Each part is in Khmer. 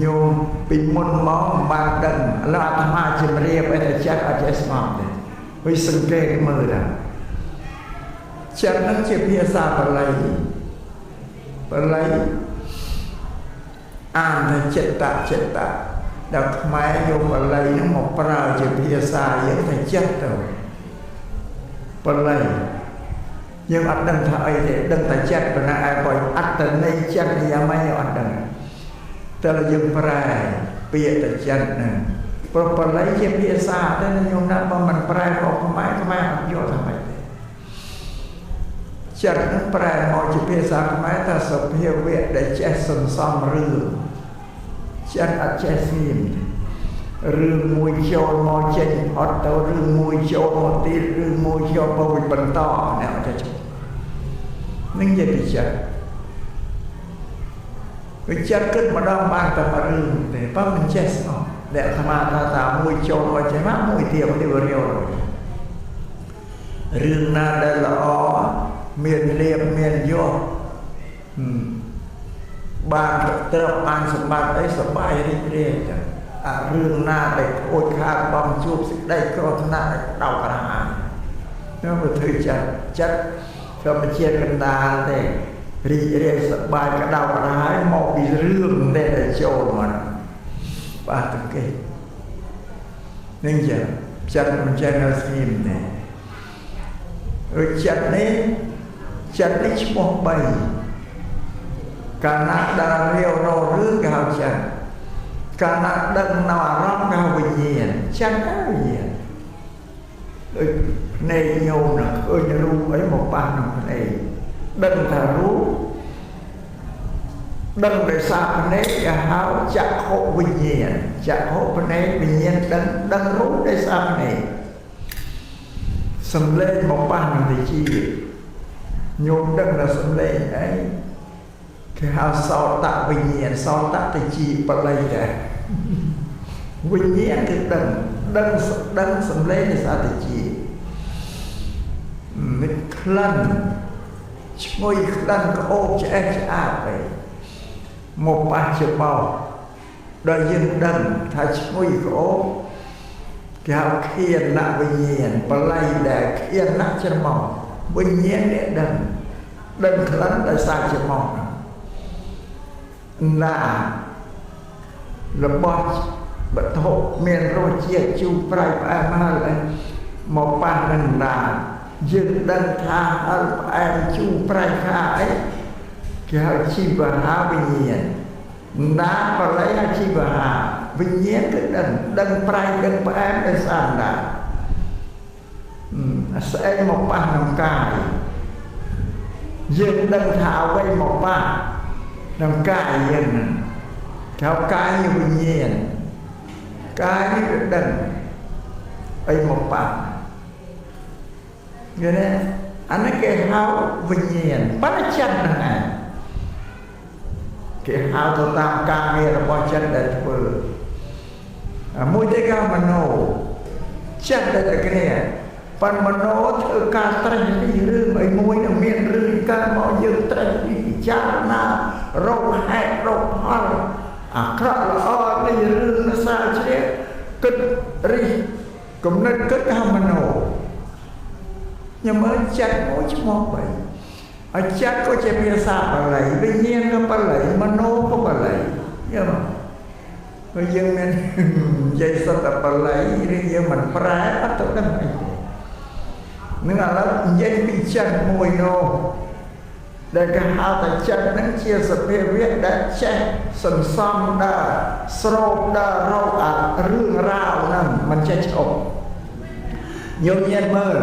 ញោមពីមុនមកមិនបានដឹងឥឡូវអាត្មាជំរាបឲ្យតែចិត្តអត់ចេះស្ងប់ទេវាសង្កេតមើលថាចិត្តហ្នឹងជាភាសាបាលីបាលីអានថាចិត្តចិត្តដល់ខ្មែរយកបាលីហ្នឹងមកប្រើជាភាសាយើងថាចិត្តទៅបាលីយើងអត់ដឹងថាអីទេដឹងតែចិត្តប៉ុណ្ណាឯងបើអត្តន័យចិត្តយ៉ាងម៉េចយើងអត់ដឹងតែយើងប្រែពាក្យតែចិត្តហ្នឹងព្រោះបាលីជាភាសាតែញោមណាបើមិនប្រែមកខ្មែរខ្មែរអត់យល់ថាម៉េចទេចិត្តហ្នឹងប្រែមកជាភាសាខ្មែរថាសភាវៈដែលចេះសន្សំរឿងចិត្តអត់ចេះស្ងៀមរឿងមួយចូលមកចេញផុតទៅរឿងមួយចូលមកទៀតរឿងមួយចូលមកវិញបន្តអ្នកអត់ចេះនឹងនិយាយពីចិត្តវាចិត្តគិតម្ដងបានតែមួយរឿងទេបើមិនចេះស្ងប់ដែលអាត្មាថាតាមួយចូលមកចេះមកមួយទៀតនេះវារាវរឿងណាដែលល្អមានលៀបមានយកបានត្រឹមបានសម្បត្តិអីសប្បាយរីករាយចឹងអារឿងណាដែលខូចខាតបងជួបសេចក្តីគ្រោះថ្នាក់ដោក្រហាយនោះវាធ្វើចិត្តចិត្តធម្មជាតិកណ្ដាលទេរីករាយសប្បាយក្តៅក្រហាយមកពីរឿងដែលចូលមកបាទទៅគេនឹងចឹងចិត្តមិនចេះនៅស្ងៀមទេឬចិត្តនេះចិត្តនេះឈ្មោះ3កាលណាដើររាវរករឿងគេហៅចិត្តកាលណាដឹងនៅអារម្មណ៍គេហៅវិញ្ញាណចិត្តទៅវិញ្ញាណដូចភ្នែកញោមណាឃើញរូបអីមកប៉ះក្នុងភ្នែកដឹងថារូបដឹងដោយសារភ្នែកគេហៅចក្ខុវិញ្ញាណចក្ខុភ្នែកវិញ្ញាណដឹងដឹងរូបដោយសារភ្នែកសំឡេងមកប៉ះនឹងតិចញោមដឹងថាសំឡេងអីគេហៅសោតវិញ្ញាណសោតតិជាបល័យដែរវិញ្ញាណគឺដឹងដឹងដឹងសំឡេងដោយសារតិចនេះក្លិនឈ្ងុយក្លិនក្អូបឆ្អេះឆ្អាបអីមកប៉ះច្បោកដល់យើងដឹងថាឈ្ងុយក្អូបគេហៅឃានវិញ្ញាណបល័យដែលឃានច្រមុះវិញ្ញាណនេះដឹងដឹងក្លិនដោយសារច្រមុះណារបស់វត្ថុមានរសជាតិជូរប្រៃផ្អែមហឹរអីមកប៉ះនឹងណាយើងដឹងថាហឹរផ្អែមជូរប្រៃខាអីគេហៅជីវហាវិញ្ញាណណាបល័យហៅជីវហាវិញ្ញាណគឺដឹងដឹងប្រៃដឹងផ្អែមដោយសារណាស្អែកមកប៉ះក្នុងកាយយើងដឹងថាអ្វីមកប៉ះក្នុងកាយយើងហ្នឹងគេហៅកាយវិញ្ញាណកាយនេះវាដឹងអីមកប៉ះយល់ទេអានេះគេហៅវិញ្ញាណប៉ុន្តែចិត្តហ្នឹងឯងគេហៅទៅតាមការងាររបស់ចិត្តដែលធ្វើមួយទៀតគេហៅមโนចិត្តដែលតែគ្នាប៉ុន្តែមโนធ្វើការត្រេះរិះរឿងអីមួយនឹងមានរឿងកើតមកយើងត្រេះរិះពិចារណារកហេតុរកផលអាក្រក់ល្អនេះរឿងនៅសាជ្រាបគិតរិះគំនិតគិតហៅមโนញមើលចិត្តមួយឈ្មោះបីឲ្យចិត្តក៏ជាភាសាបាលីវិញ្ញាណក៏បាលីមโนក៏បាលីយល់មកព្រោះយើងមាននិយាយសុទ្ធតែបាលីឬយើងមិនប្រែអត់ទៅដឹងអីទេនឹងឥឡូវនិយាយពីចិត្តមួយនោះដែលគេហៅថាចិត្តហ្នឹងជាសភាវៈដែលចេះសន្សំដើរស្រូបដើររកអារឿងរ៉ាវហ្នឹងមិនចេះឈប់ញោមញាតមើល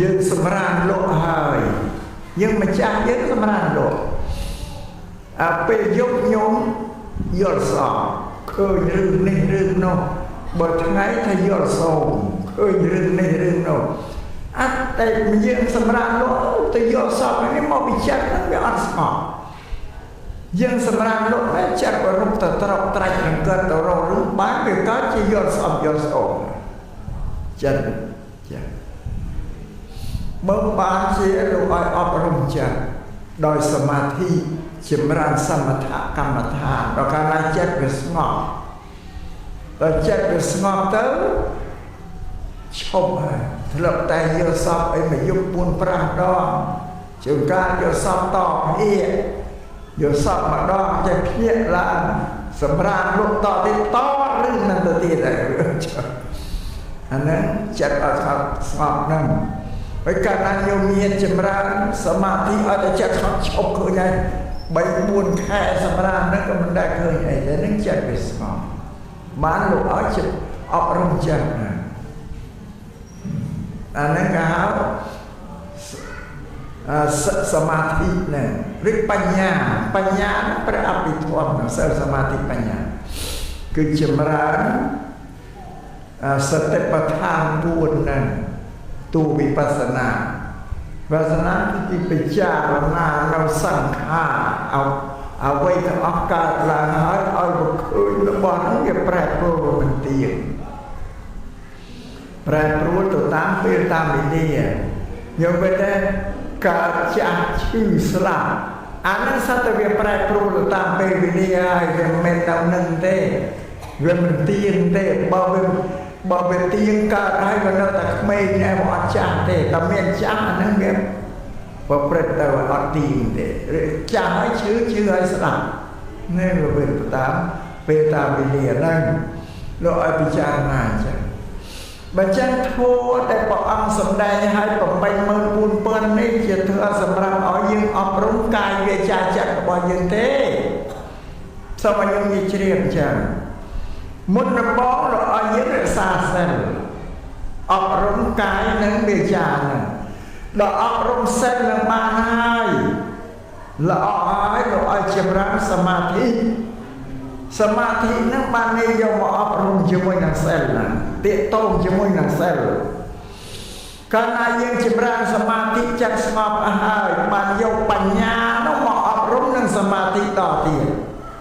យើងសម្រានលក់ហើយយើងម្ចាស់យើងសម្រានលក់អាពេលយប់ញោមយល់សោឃើញរឿងនេះរឿងនោះបើថ្ងៃថាយល់សោឃើញរឿងនេះរឿងនោះអត់តែយើងសម្រានលក់ទៅយល់សោនេះមកពីចិត្តហ្នឹងវាអត់ស្ងប់យើងសម្រានលក់តែចិត្តបើរុកទៅត្រកត្រាច់នឹងកើតទៅរករឿងបានវាកើតជាយល់សោយល់សោចិត្តចាបើបានជាលោកឲ្យអប់រំចិត្តដោយសមាធិចម្រើនសមថកម្មដ្ឋាន ដល់កាលណាចិត្តវាស្ងប់ដល់ចិត្តវាស្ងប់ទៅឈប់ហើយធ្លាប់តែយកសពអីមកយប់4 5ដងជួនកាលយកសពតភ្ញាក់យកសពម្ដងចេះភ្ញាក់ឡើងសម្រាប់លុកតទៀតតរឿងនឹងទៅទៀតហើយអាហ្នឹងចិត្តអត់ស្ងប់ហ្នឹងហើយកាលណាញោមមានចម្រើនសមាធិអត់តែចិត្តស្ងប់ឈប់ឃើញហើយ3 4ខែសម្រាប់ហ្នឹងក៏មិនដែលឃើញអីទេហ្នឹងចិត្តវាស្ងប់បានលោកឲ្យចិត្តអប់រំចិត្តណាអាហ្នឹងគេហៅសមាធិហ្នឹងឬបញ្ញាបញ្ញាព្រះអភិធម្មសិលសមាធិបញ្ញាគឺចម្រើនសតិប្បដ្ឋាន4ហ្នឹងទូវិបស្សនាវាសនាគឺពិចារណានៅសង្ខារអ្វីទាំងអស់កើតឡើងហើយឲ្យមកឃើញរបស់ហ្នឹងវាប្រែប្រួលមិនទៀងប្រែប្រួលទៅតាមពេលតាមវេលាយកទៅតែកើតចាស់ឈឺស្លាប់អាហ្នឹងសត្វតែវាប្រែប្រួលទៅតាមពេលវេលាហើយវាមិនមែនទៅនឹងទេវាមិនទៀងទេបើវាទៀងកើតហើយវានៅតែក្មេងឯងអត់ចាស់ទេតែមានចាស់អាហ្នឹងវាប្រព្រឹត្តទៅអត់ទៀងទេឬចាស់ហើយឈឺឈឺហើយស្លាប់នេះវាទៅតាមពេលតាមវេលាហ្នឹងលោកឲ្យពិចារណាអញ្ចឹងបើចឹងធម៌ដែលព្រះអង្គសម្ដែងឲ្យ84000នេះជាធម៌សម្រាប់ឲ្យយើងអប់រំកាយវាចាចិត្តរបស់យើងទេសូមឲ្យយើងនិយាយជ្រាបអញ្ចឹងមុនដំបូងលោកឲ្យយើងរក្សាសិលអប់រំកាយនិងវាចាហ្នឹងដល់អប់រំសិលនឹងបានហើយល្អហើយលោកឲ្យចម្រើនសមាធិសមាធិហ្នឹងបាននិយមមកអប់រំជាមួយនឹងសិលហ្នឹងទាក់ទងជាមួយនឹងសិលកាលណាយើងចម្រើនសមាធិចិត្តស្ងប់អស់ហើយបានយកបញ្ញានោះមកអប់រំនឹងសមាធិតទៀត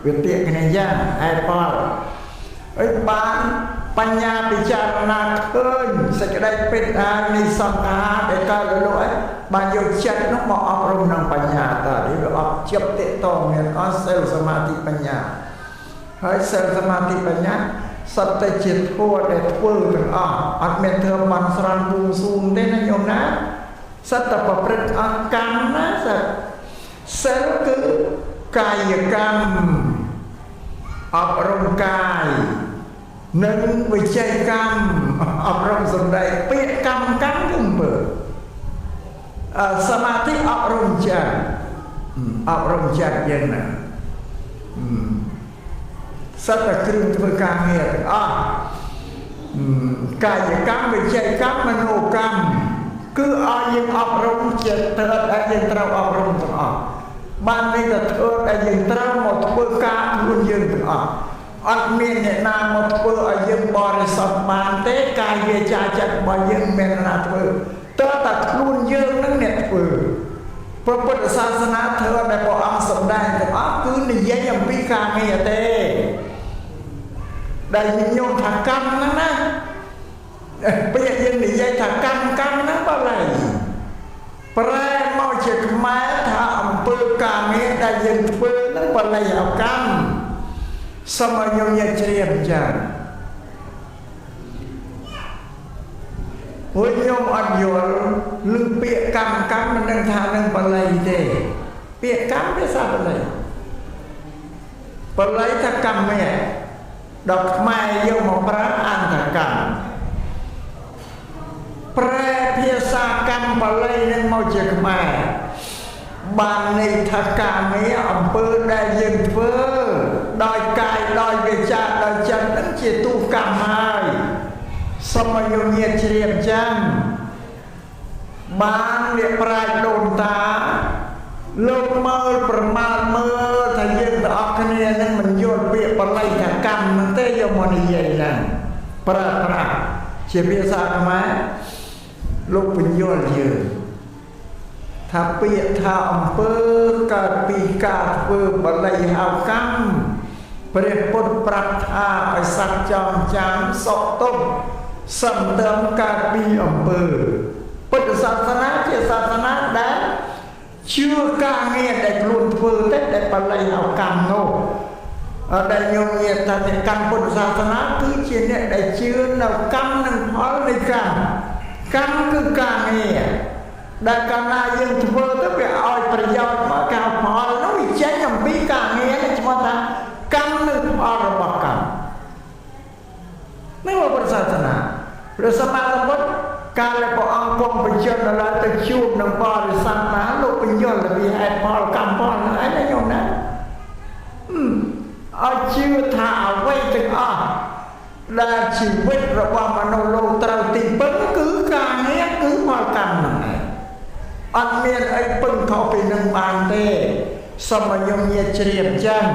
វាទាក់គ្នាយ៉ាងហេតុផលអីបានបញ្ញាពិចារណាឃើញសេចក្តីពិតហើយនៃសង្ខារដែលកើតលើលោកឯងបានយកចិត្តនោះមកអប់រំនឹងបញ្ញាតនេះវាអប់ជិបទាក់ទងមានអស់សិលសមាធិបញ្ញាហើយសិលសមាធិបញ្ញាសត្វតែជាធម៌ដែលធ្វើទាំងអស់អត់មានធ្វើបន់ស្រន់បួងសួងទេណាញោមណាសត្វតែប្រព្រឹត្តអស់កម្មណាសត្វសិលគឺកាយកម្មអប់រំកាយនិងវិច័យកម្មអប់រំសម្ដែងពាក្យកម្មកម្មគឺអំពើសមាធិអប់រំចិត្តអប់រំចិត្តយើងណាសត្វតែគ្រឿងធ្វើការងារទាំងអស់កាយកម្មវិច័យកម្មមនោកម្មគឺឲ្យយើងអប់រំចិត្តត្រូវដែលយើងត្រូវអប់រំទាំងអស់បាននេះទៅធ្វើដែលយើងត្រូវមកធ្វើការខ្លួនយើងទាំងអស់អត់មានអ្នកណាមកធ្វើឲ្យយើងបរិសុទ្ធបានទេកាយវាចាចិត្តរបស់យើងមានអ្នកណាធ្វើតើតែខ្លួនយើងនឹងអ្នកធ្វើព្រះពុទ្ធសាសនាធ្វើដែលព្រះអង្គសម្ដែងទាំងអស់គឺនិយាយអំពីការងារទេដែលញោមថាកម្មហ្នឹងណាពេលយើងនិយាយថាកម្មកម្មហ្នឹងបាលីប្រែមកជាខ្មែរថាអំពើការងារដែលយើងធ្វើហ្នឹងបាលីហៅកម្មសូមឲ្យញោមញាតិជ្រាបចា៎ពួកញោមអត់យល់ឮពាក្យកម្មកម្មមិនដឹងថានឹងបាលីទេពាក្យកម្មភាសាបាលីបាលីថាកម្មៈដល់ខ្មែរយកមកប្រើអន្តកម្មប្រែភាសាកម្មបាលីនឹងមកជាខ្មែរបានន័យថាការងារអំពើដែលយើងធ្វើដោយកាយដោយវាចាដោយចិត្តនឹងជាទូកម្មហើយសូមឲ្យញោមញាតិជ្រាបចឹងបានអ្នកប្រាជ្ញដូនតាលោកមើលប្រមាណមើលថាយើងទាំងអស់គ្នានឹងមិនយល់ពាក្យបាលីថាកម្មហ្នឹងទេយកមកនិយាយហ្នឹងប្រើប្រាស់ជាភាសាខ្មែរលោកបញ្យល់យើងថាពាក្យថាអំពើកើតពីការធ្វើបាលីហៅកម្មព្រះពុទ្ធប្រាប់ថាឲ្យសត្វចងចាំសុខទុក្ខសំដើមកើតពីអំពើពុទ្ធសាសនាជាសាសនាដែលជឿការងារដែលខ្លួនធ្វើទេដែលបាលីហៅកម្មនោះ ដែលញោមញាតថាអ្នកកាន់ពុទ្ធសាសនាគឺជាអ្នកដែលជឿនៅកម្មនិងផលនៃកម្មកម្មគឺការងារដែលកាលណាយើងធ្វើទៅវាឲ្យប្រយោជន៍មកការផលនោះវាចេញអំពីការងារនេះឈ្មោះថាកម្មនិងផលរបស់កម្មនេះពុទ្ធសាសនាព្រះសម្មាសម្ពុទ្ធកាលព្រះអង្គគង់បញ្ជនដល់ទៅជួបនឹងបរិស័ទណាលោកបញ្យល់ពីហេតុផលកម្មផលហ្នឹងឯងណាញោមណាឲ្យជឿថាអ្វីទាំងអស់ដែលជីវិតរបស់មនុស្សលោកត្រូវទីពឹងគឺការងារគឺផលកម្មហ្នឹងឯងអត់មានអីពឹងខុសពីនឹងបានទេសូមឲ្យញោមញាជ្រាបចឹង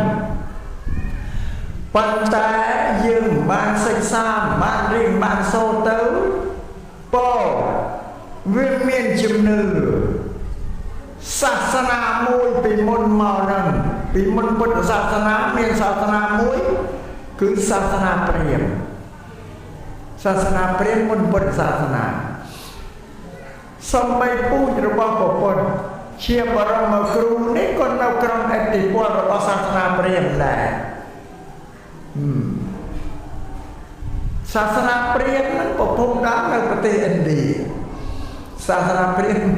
ប៉ុន្តែយើងមិនបានសិក្សាមិនបានរៀនបានសូត្រទៅពោវាមានជំនឿសាសនាមួយពីមុនមកហ្នឹងពីមុនពុទ្ធសាសនាមានសាសនាមួយគឺសាសនាព្រាហ្មណ៍សាសនាព្រាហ្មណ៍មុនពុទ្ធសាសនាសំបីពូជរបស់ពុទ្ធជាបរមគ្រូនេះក៏នៅក្រោមឥទ្ធិពលរបស់សាសនាព្រាហ្មណ៍ដែរសាសនាព្រាហ្មណ៍នឹងប្រភពដើមនៅប្រទេសឥណ្ឌាសាសនាព្រាហ្មណ៍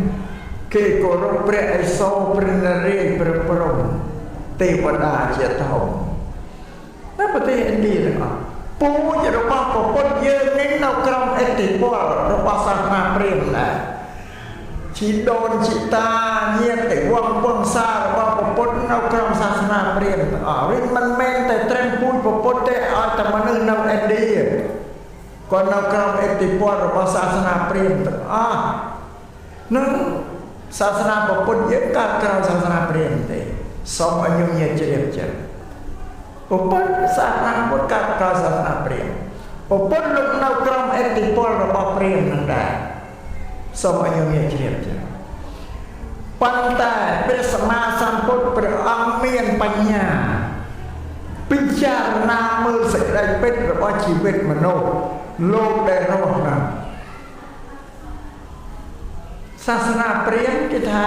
គេគោរពព្រះឥសូរព្រះនរាយណ៍ព្រះព្រហ្មទេវតាជាធំនៅប្រទេសឥណ្ឌាទាំងអស់ពូជរបស់ពុទ្ធយើងនេះនៅក្រោមឥទ្ធិពលរបស់សាសនាព្រាហ្មណ៍ដែរជីដូនជីតាញាតិវង្សវង្សារបស់ពុទ្ធនៅក្រោមសាសនាព្រាហ្មណ៍ទាំងអស់វាមិនមែនតែត្រឹមពូជពុទ្ធទេឲ្យតែមនុស្សនៅឥណ្ឌាក៏នៅក្រោមឥទ្ធិពលរបស់សាសនាព្រាហ្មណ៍ទាំងអស់នឹងសាសនាពុទ្ធយើងកើតក្រោយសាសនាព្រាហ្មណ៍ទេសូមឲ្យញោមញាតិជ្រាបចិត្តពុទ្ធសាសនាពុទ្ធកើតក្រោយសាសនាព្រាហ្មណ៍ពុទ្ធលោកនៅក្រោមឥទ្ធិពលរបស់ព្រាហ្មណ៍នឹងដែរសូមឲ្យញោមញាតិជ្រាបចិត្តប៉ុន្តែព្រះសម្មាសម្ពុទ្ធព្រះអង្គមានបញ្ញាពិចារណាមើលសេចក្តីពិតរបស់ជីវិតមនុស្សលោកដែលរស់ណាសាសនាព្រាហ្មណ៍គេថា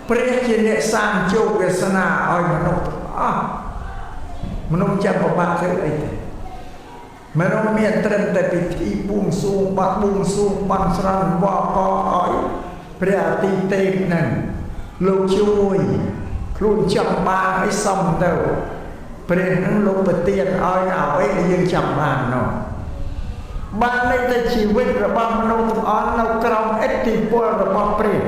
ព្រះជាអ្នកសាងជោគវាសនាឲ្យមនុស្សទាំងអស់មនុស្សចាំពិបាកធ្វើអីទេមនុស្សមានត្រឹមតែពិធីបួងសួងបាត់បួងសួងបន់ស្រន់វកឲ្យព្រះអាទិទេពហ្នឹងលោកជួយខ្លួនចង់បានអីសុំទៅព្រះហ្នឹងលោកប្រទានឲ្យអ្វីដែលយើងចង់បាននោះបានន័យថាជីវិតរបស់មនុស្សទាំងអស់នៅក្រោមឥទ្ធិពលរបស់ព្រះ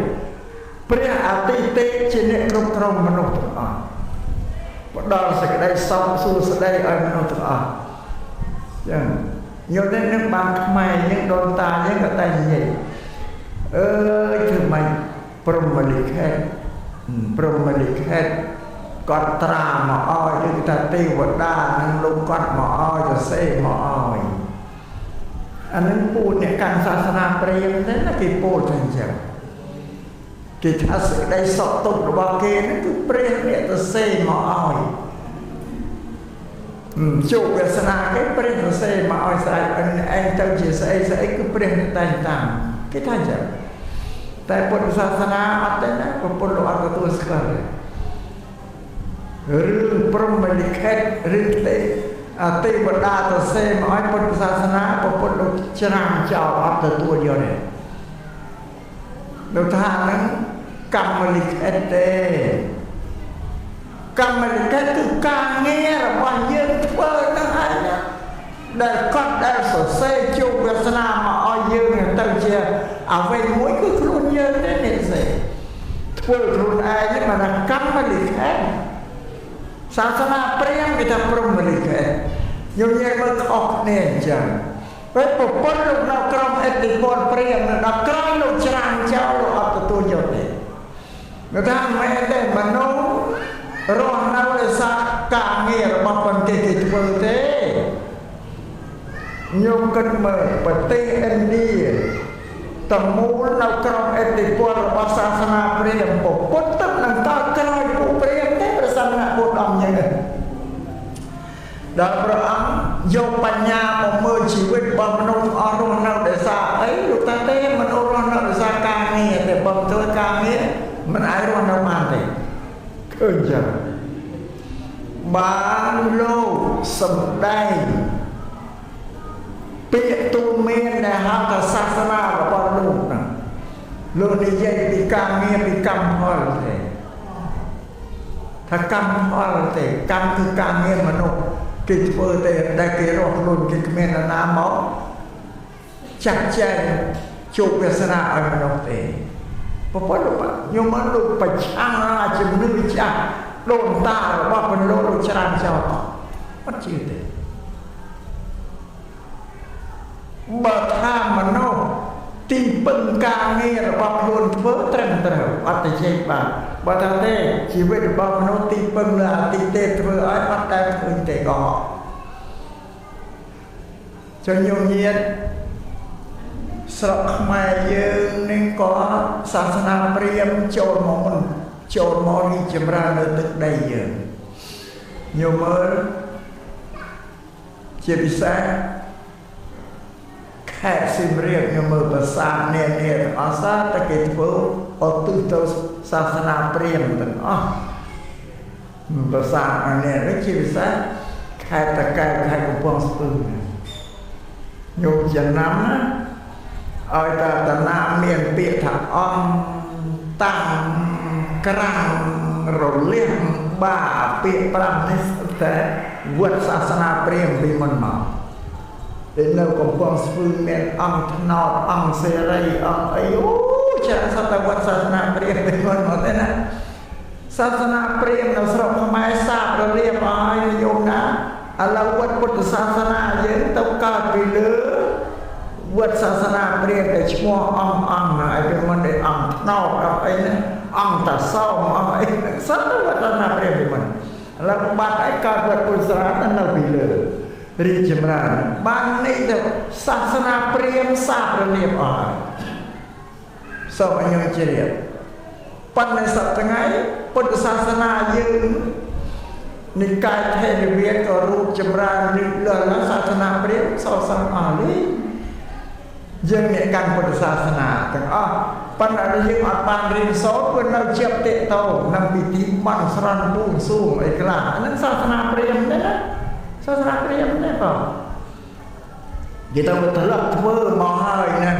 ព្រះអាទិទេពជាអ្នកគ្រប់គ្រងមនុស្សទាំងអស់ផ្ដល់សេចក្តីសុខសួស្តីឲ្យមនុស្សទាំងអស់ចឹងញោមនេះនឹងបានខ្មែរយើងដូនតាយើងក៏តែនិយាយអើយធ្វើម៉េចព្រហ្មលិខិតព្រហ្មលិខិតគាត់ត្រាមកឲ្យឬថាទេវតានឹងលោកគាត់មកឲ្យសរសេរមកឲ្យអានឹងពូជអ្នកកាន់សាសនាព្រាហ្មណ៍ទេណាគេពោលថាអញ្ចឹងគេថាសេចក្តីសុខទុក្ខរបស់គេហ្នឹងគឺព្រះអ្នកសរសេរមកឲ្យជោគវាសនាគេព្រះសរសេរមកឲ្យស្រេចឯងទៅជាស្អីស្អីគឺព្រះអ្នកតែងតាំងគេថាអញ្ចឹងតែពុទ្ធសាសនាអត់ទេណាពុទ្ធលោកអត់ទទួលស្គាល់ទេរឿងព្រហ្មលិខិតឬទេអទេវតាសរសេរមកឲ្យពុទ្ធសាសនាពុទ្ធលោកច្រានចោលអត់ទទួលយកទេលោកថាហ្នឹងកម្មលិខិតទេកម្មលិខិតគឺការងាររបស់យើងធ្វើហ្នឹងឯងណាដែលគាត់ដែលសរសេរជោគវាសនាមកឲ្យយើងទៅជាអ្វីមួយគឺខ្លួនយើងទេនេះសេធ្វើខ្លួនឯងមិនថាកម្មលិខិតសាសនាព្រាហ្មណ៍គេថាព្រហ្មលិខិតយើងនិយាយមើលខុសគ្នាអញ្ចឹងពេលប្រពន្ធលោកនៅក្រោមឥទ្ធិពលព្រាហ្មណ៍ដល់ក្រោយលោកច្រានចោលលោកអត់ទទួលយកទេលោកថាមិនមែនទេមនុស្សរស់នៅដោយសារការងាររបស់ប៉ុនគេគេធ្វើទេញោមគិតមើលប្រទេសឥណ្ឌាតមូលនៅក្រោមឥទ្ធិពលរបស់សាសនាព្រាហ្មណ៍ពុទ្ធទៅនឹងកើតក្រោយពួកព្រាហ្មណ៍ទេព្រះសមណពុទ្ធអង្គយ៉ាងនេះដល់ព្រះអង្គយកបញ្ញាមកមើលជីវិតរបស់មនុស្សអស់រស់នៅដោយសារអីលោកថាទេមនុស្សរស់នៅដោយសារការងារតែបើមិនធ្វើការងារមិនអាចរស់នៅបានទេឃើញចឹង បានលោកសំដែងពាក្យទូន្មានដែលហៅថាសាសនារបស់លោកហ្នឹងលោកនិយាយពីការងារពីកម្មផលទេថាកម្មផលទេកម្មគឺការងារមនុស្សគេធ្វើទេដែលគេរស់ខ្លួនគេគ្មាននរណាមកចាត់ចែងជោគវាសនាឲ្យមនុស្សទេប្រពន្ធលោកខ្ញុំមិនលោកប្រឆាំងជំនឿចាស់ដូនតារបស់ពលលោកច្រើនចោលអត់ជឿទេបើថាមនុស្សទីពឹងការងាររបស់ខ្លួនធ្វើត្រឹមត្រូវអត់ទៅជែកបានបើថាទេជីវិតរបស់មនុស្សទីពឹងលើអតិទេធ្វើឲ្យអត់តែឃើញទេក៏ចុះញោមញាតស្រុកខ្មែរយើងនឹងក៏សាសនាព្រាហ្មណ៍ចូលមកមុនចូលមករីកចម្រើននៅទឹកដីយើងញោមមើលជាពិសេសខេត្តសៀមរាបខ្ញុំមើលប្រាសាទនានាទាំងអស់សាតែគេធ្វើឧទ្ទិសទៅសាសនាព្រាហ្មណ៍ទាំងអស់ប្រាសាទនានាជាពិសេសខេត្តតាកែវខេត្តកំពង់ស្ពឺញោមចំណាំណាឲ្យតែតាណាមានពាក្យថាអង្គតាំងក្រាំងរលះបាពាក្យ5នេះតែវត្តសាសនាព្រាហ្មណ៍ពីមុនមកពេលនៅកំពង់ស្ពឺមានអង្គថ្នោតអង្គសេរីអង្គអីអូច្រើនសតវត្តសាសនាព្រាហ្មណ៍ពីមុនមកទេណាសាសនាព្រាហ្មណ៍នៅស្រុកខ្មែរសាបរលាបអស់ហើយញោមណាឥឡូវវត្តពុទ្ធសាសនាយើងទៅកើតពីលើវត្តសាសនាព្រាហ្មណ៍ដែលឈ្មោះអង្គអង្គណាឲ្យពីមុនដែលអង្គថ្នោតអង្គអីណាអង្គតាសោមអង្គអីសតវត្តសាសនាព្រាហ្មណ៍ពីមុនឥឡូវបាត់ហើយកើតវត្តពុទ្ធសាសនានៅពីលើរីកចម្រើនបាននេះទៅសាសនាព្រាហ្មណ៍សាបរលាបអស់ហើយសូមឲ្យញោមជ្រាបប៉ុន្តែសប្តាហ៍ថ្ងៃពុទ្ធសាសនាយើងនិកាយថេរវាទក៏រូបចម្រើនរីកលឿនសាសនាព្រាហ្មណ៍សរសងអស់នេះយើងអ្នកកាន់ពុទ្ធសាសនាទាំងអស់ប៉ុន្តែយើងអត់បានរៀនសូត្រព្រោះនៅជាប់តេតោនឹងពិធីបន់ស្រន់បួងសួងអីខ្លះហ្នឹងសាសនាព្រាហ្មណ៍ទេណាសាសនាព្រាហ្មណ៍ទេបងគេទៅត្រឡប់ធ្វើមកហើយហ្នឹង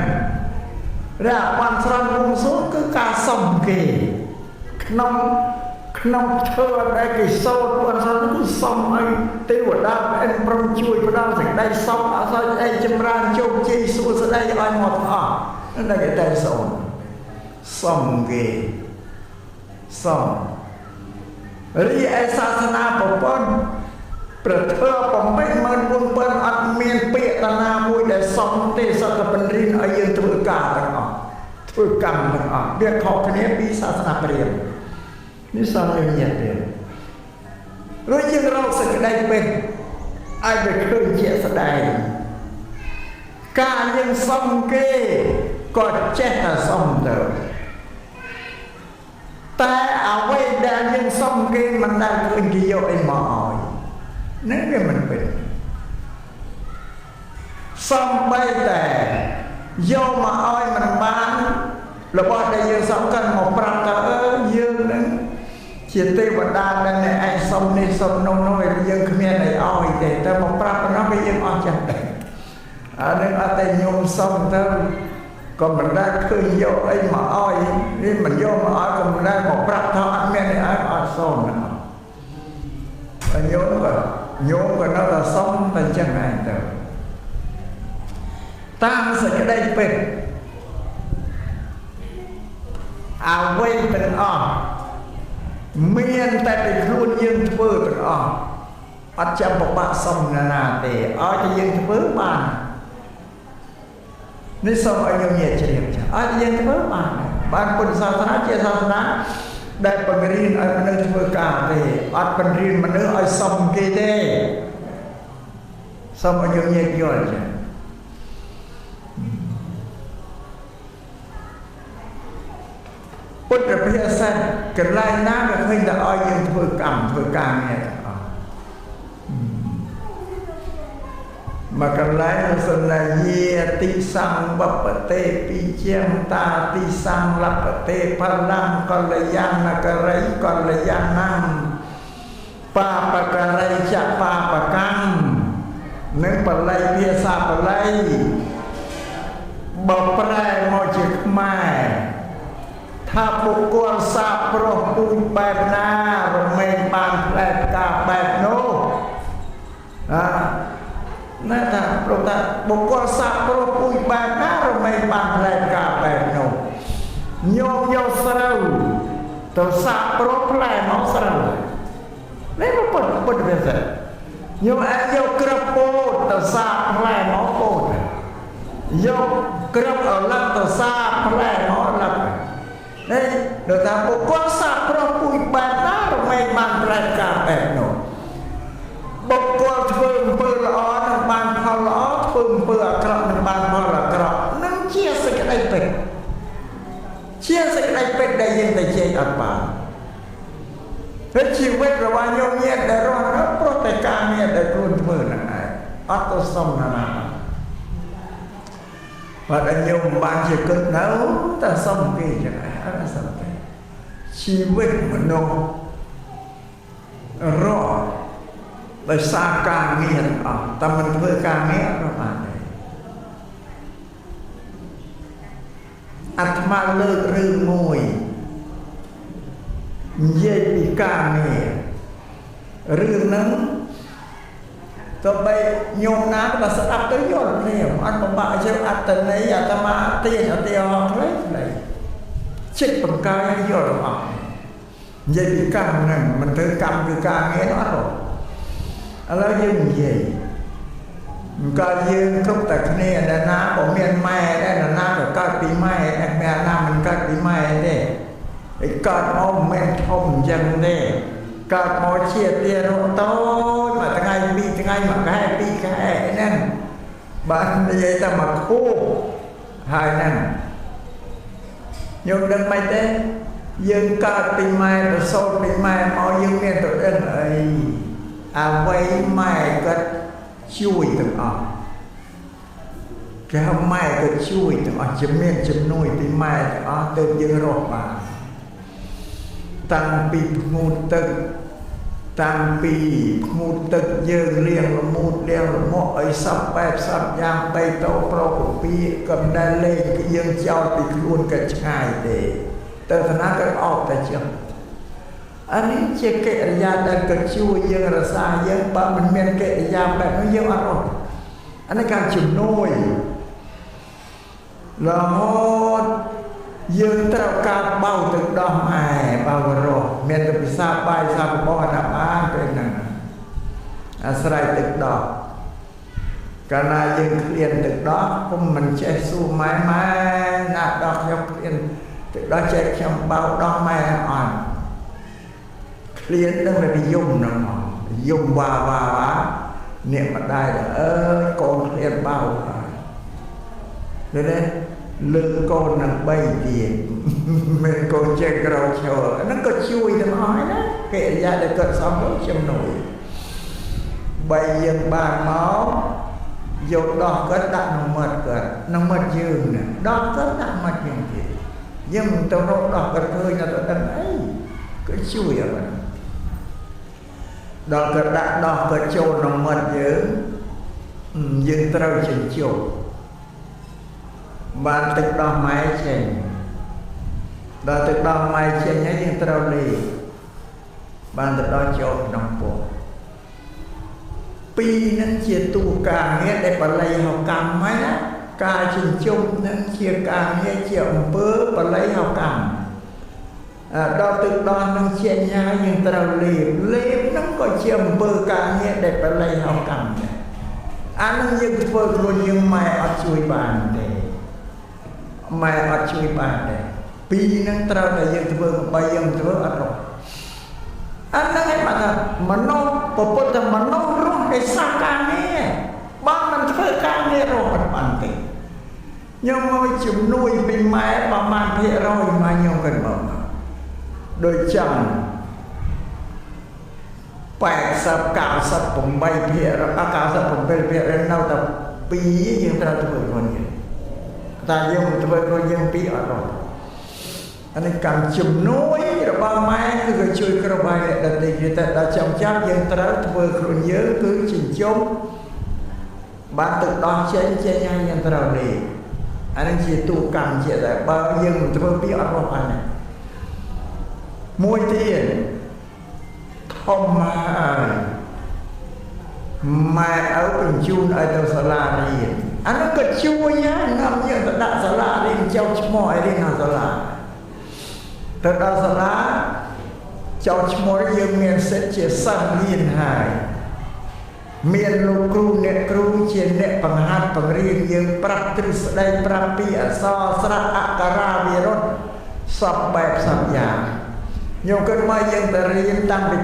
រាបន់ស្រន់បួងសួងគឺការសុំគេក្នុងក្នុងធ្វើដែលគេសូត្របន់ស្រន់គឺសុំឲ្យទេវតាអិនព្រមជួយផ្ដល់សេចក្តីសុខអសោចអីចម្រើនជោគជ័យសួស្តីឲ្យមកទាំងអស់ហ្នឹងគេតែសូត្រសុំគេសុំរីឯសាសនាប្រពន្ធព្រះធម៌84000អត់មានពាក្យតាណាមួយដែលសុំទេសតបង្រៀនឲ្យយើងធ្វើការទាំងអស់ធ្វើកម្មទាំងអស់វាខុសគ្នាពីសាសនាព្រាហ្មណ៍នេះសូមឲ្យញាតិទៀតរួចយើងរកសេចក្តីពិតឲ្យវាឃើញជាក់ស្ដែងការយើងសុំគេក៏ចេះតែសុំទៅតែអ្វីដែលយើងសុំគេមិនដែលឃើញគេយកអីមកឲ្យហ្នឹងវាមិនពិតសំបីតែយកមកឲ្យមិនបានរបស់ដែលយើងសុំកាន់មកប្រាប់ថាអឺយើងនឹងជាទេវតាដែលអ្នកឯងសុំនេះសុំនោះនោះយើងគ្មានអីឲ្យទេតែមកប្រាប់ប៉ុណ្ណោះវាយើងអស់ចិត្តដែរអានឹងអត់តែញោមសុំទៅក៏មិនដែលឃើញយកអីមកឲ្យនេះមិនយកមកឲ្យក៏មិនដែលមកប្រាប់ថាអត់មានអីឲ្យអត់សុំណាហើយញោមក៏ញោមក៏នៅតែសុំតែអញ្ចឹងឯងទៅតាមសេចក្តីពិតអ្វីទាំងអស់មានតែពីខ្លួនយើងធ្វើទាំងអស់អត់ចាំពិបាកសុំណានាទេឲ្យតែយើងធ្វើបាននេះសូមឲ្យញោមញាតិជ្រាបចាឲ្យតែយើងធ្វើបានបានពុទ្ធសាសនាជាសាសនាដែលបង្រៀនឲ្យមនុស្សធ្វើការទេអត់បង្រៀនមនុស្សឲ្យសុំគេទេសូមឲ្យញោមញាតិយល់ចាពុទ្ធភាសាកន្លែងណាក៏ឃើញតែឲ្យយើងធ្វើកម្មធ្វើការងារទាំងអស់មកកន្លែងសន្យាតិសង្វបតេពិជាងតាតិសង្លបតេផលាំងកល្យាណករិយកល្យាណំ បាបការីចបាបកម្មនឹងបាលីភាសាបាលីបើប្រែមកជាខ្មែរថាបុគ្គលសាបប្រុសពូជបែបណារមែងបានផ្លែផ្កាបែបនោះអាណែថាព្រោះថាបុគ្គលសាបប្រុសពូជបែបណារមែងបានផ្លែផ្កាបែបនោះញោមយកស្រូវទៅសាបប្រុសផ្លែមកស្រូវនេះពុទ្ធពុទ្ធភាសាញោមអាចយកក្រពោតទៅសាបផ្លែមកពោតយកក្រឹបអលឹកទៅសាបផ្លែមកអលឹកនេះដូចថាបុគ្គលសាបប្រុសពូជបែបណារមែងបានផ្លែផ្កាបែបនោះបុគ្គលធ្វើអំពើល្អនឹងបានផលល្អធ្វើអំពើអាក្រក់នឹងបានផលអាក្រក់នឹងជាសេចក្តីពិតជាសេចក្តីពិតដែលយើងតែជែកអត់បានហើយជីវិតរបស់ញោមញាតិដែលរស់នៅព្រោះតែការងារដែលខ្លួនធ្វើហ្នឹងឯងអត់ទៅសុំណាណាបើតែញោមបានជាគិតនៅតែសុំគេចឹងឯងអត់សុំទេជីវិតមនុស្សរស់ដោយសារការងារទាំងអស់តែមិនធ្វើការងារអត់បានទេអាត្មាលើករឿងមួយនិយាយពីការងាររឿងហ្នឹងទៅបីញោមណាក៏ស្ដាប់ទៅយល់គ្នាអត់ពិបាកជើអត្តន័យអាត្មាទាញឧទាហរណ៍ខ្លីៗចិត្តបង្កើយយល់អស់និយាយពីកម្មហ្នឹងមិនធ្វើកម្មគឺការងារអត់ទេឥឡូវយើងនិយាយកាលយើងគ្រប់តែគ្នាដែលណាក៏មានម៉ែដែរណាក៏កើតពីម៉ែដែរម៉ែណាមិនកើតពីម៉ែទេឯកើតមកមិនមែនធំអញ្ចឹងទេកើតមកជាទារកតូចមួយថ្ងៃពីរថ្ងៃមួយខែពីរខែហ្នឹងបាននិយាយតែមួយខួបហើយហ្នឹងញោមដឹងមិនទេយើងកើតពីម៉ែប្រសូតពីម៉ែមកយើងមានទៅដឹងអីអ្វីម៉ែគាត់ជួយទាំងអស់គេហៅម៉ែក៏ជួយទាំងអស់ជាមានជំនួយពីម៉ែទាំងអស់ទើបយើងរស់បានតាំងពីភ្ងូតទឹកតាំងពីភ្ងូតទឹកយើងលាងលមូតលាងលមក់អីសពបែបសពយ៉ាងបីតោប្រកពីកំដែលលេងគឺយើងចោលពីខ្លួនក៏ឆ្ងាយទេទៅឋានៈក៏អោបតែចឹងអានេះជាកិរិយាដែលក៏ជួយយើងរក្សាយើងបើមិនមានកិរិយាបែបនោះយើងអត់រស់អានេះការជំនួយរហូតយើងត្រូវការបៅទឹកដោះម៉ែបៅរស់មានតែពិសាបាយសាបបោណាបានពេលហ្នឹងអាស្រ័យទឹកដោះកាលណាយើងឃ្លានទឹកដោះពុំមិនចេះសួរម៉ែម៉ែណាដោះខ្ញុំឃ្លានទឹកដោះចេះខ្ញុំបៅដោះម៉ែអត់ឃ្លាននឹងតែយំហ្នឹងយំវ៉ាវ៉ាវ៉ាអ្នកម្ដាយអើយកូនឃ្លានបៅហើយទេលើកូននឹង3ទៀតមានកូនចេះក្រោកឈរហ្នឹងក៏ជួយទាំងអស់ហើយណាកិរិយាដែលគាត់សំនោះជំនួយបីយើងបានមកយកដោះគាត់ដាក់ក្នុងមាត់គាត់ក្នុងមាត់យើងណាដោះគាត់ដាក់មាត់យើងទៀតយើងមិនទៅរកដោះគាត់ឃើញអត់ទៅដឹងអីក៏ជួយអត់ដល់គាត់ដាក់ដោះគាត់ចូលក្នុងមាត់យើងយើងត្រូវចិញ្ចុះបានទឹកដោះម៉ែចេញដល់ទឹកដោះម៉ែចេញហើយយើងត្រូវលេបបានទឹកដោះចូលក្នុងពោះពីរនឹងជាតួការងារដែលបាលីហៅកម្មហើយណាការចិញ្ចុំនឹងជាការងារជាអំពើបាលីហៅកម្មដល់ទឹកដោះនឹងចេញហើយយើងត្រូវលេបលេបនឹងក៏ជាអំពើការងារដែលបាលីហៅកម្មដែរអានឹងយើងធ្វើខ្លួនយើងម៉ែអត់ជួយបានទេម៉ែអត់ជួយបានទេពីរនឹងត្រូវតែយើងធ្វើបីយើងធ្វើអត់រស់អានឹងឯងបាទថាមនុស្សពុទ្ធមនុស្សរស់ដោយសារការងារបើមិនធ្វើការងាររស់អត់បានទេខ្ញុំមកជំនួយពីម៉ែប្រមាណភាគរយមកខ្ញុំក៏មកដូចចឹង80 98ភាគរយ97ភាគរយនៅតែពីរយើងត្រូវធ្វើខ្លួនយើងតែយើងមិនធ្វើខ្លួនយើងពីរអត់រស់ អានេះកម្មជំនួយរបស់ម៉ែគឺក៏ជួយគ្រប់ហើយអ្នកដទៃទៀតតែដល់ចំចាំយើងត្រូវធ្វើខ្លួនយើងគឺចិញ្ចឹមបានទឹកដោះចេញចេញហើយយើងត្រូវនេះអានេះជាទូកម្មជាតែបើយើងមិនធ្វើពីអត់រស់បានទេមួយទៀតធំហើយម៉ែឪបញ្ជូនឲ្យទៅសាលារៀនអានោះក៏ជួយហើយនាំយើងទៅដាក់សាលារៀនចុះឈ្មោះឲ្យរៀននៅសាលាទៅដល់សាលាចុះឈ្មោះយើងមានសិទ្ធិជាសិស្សរៀនហើយមានលោកគ្រូអ្នកគ្រូជាអ្នកបង្ហាត់បង្រៀនយើងប្រាប់ទ្រឹស្ដីប្រាប់ពីអក្សរស្រៈអក្ខរាវិរុទ្ធសពបែបសពយ៉ាងខ្ញុំគិតមកយើងទៅរៀនតាំងពី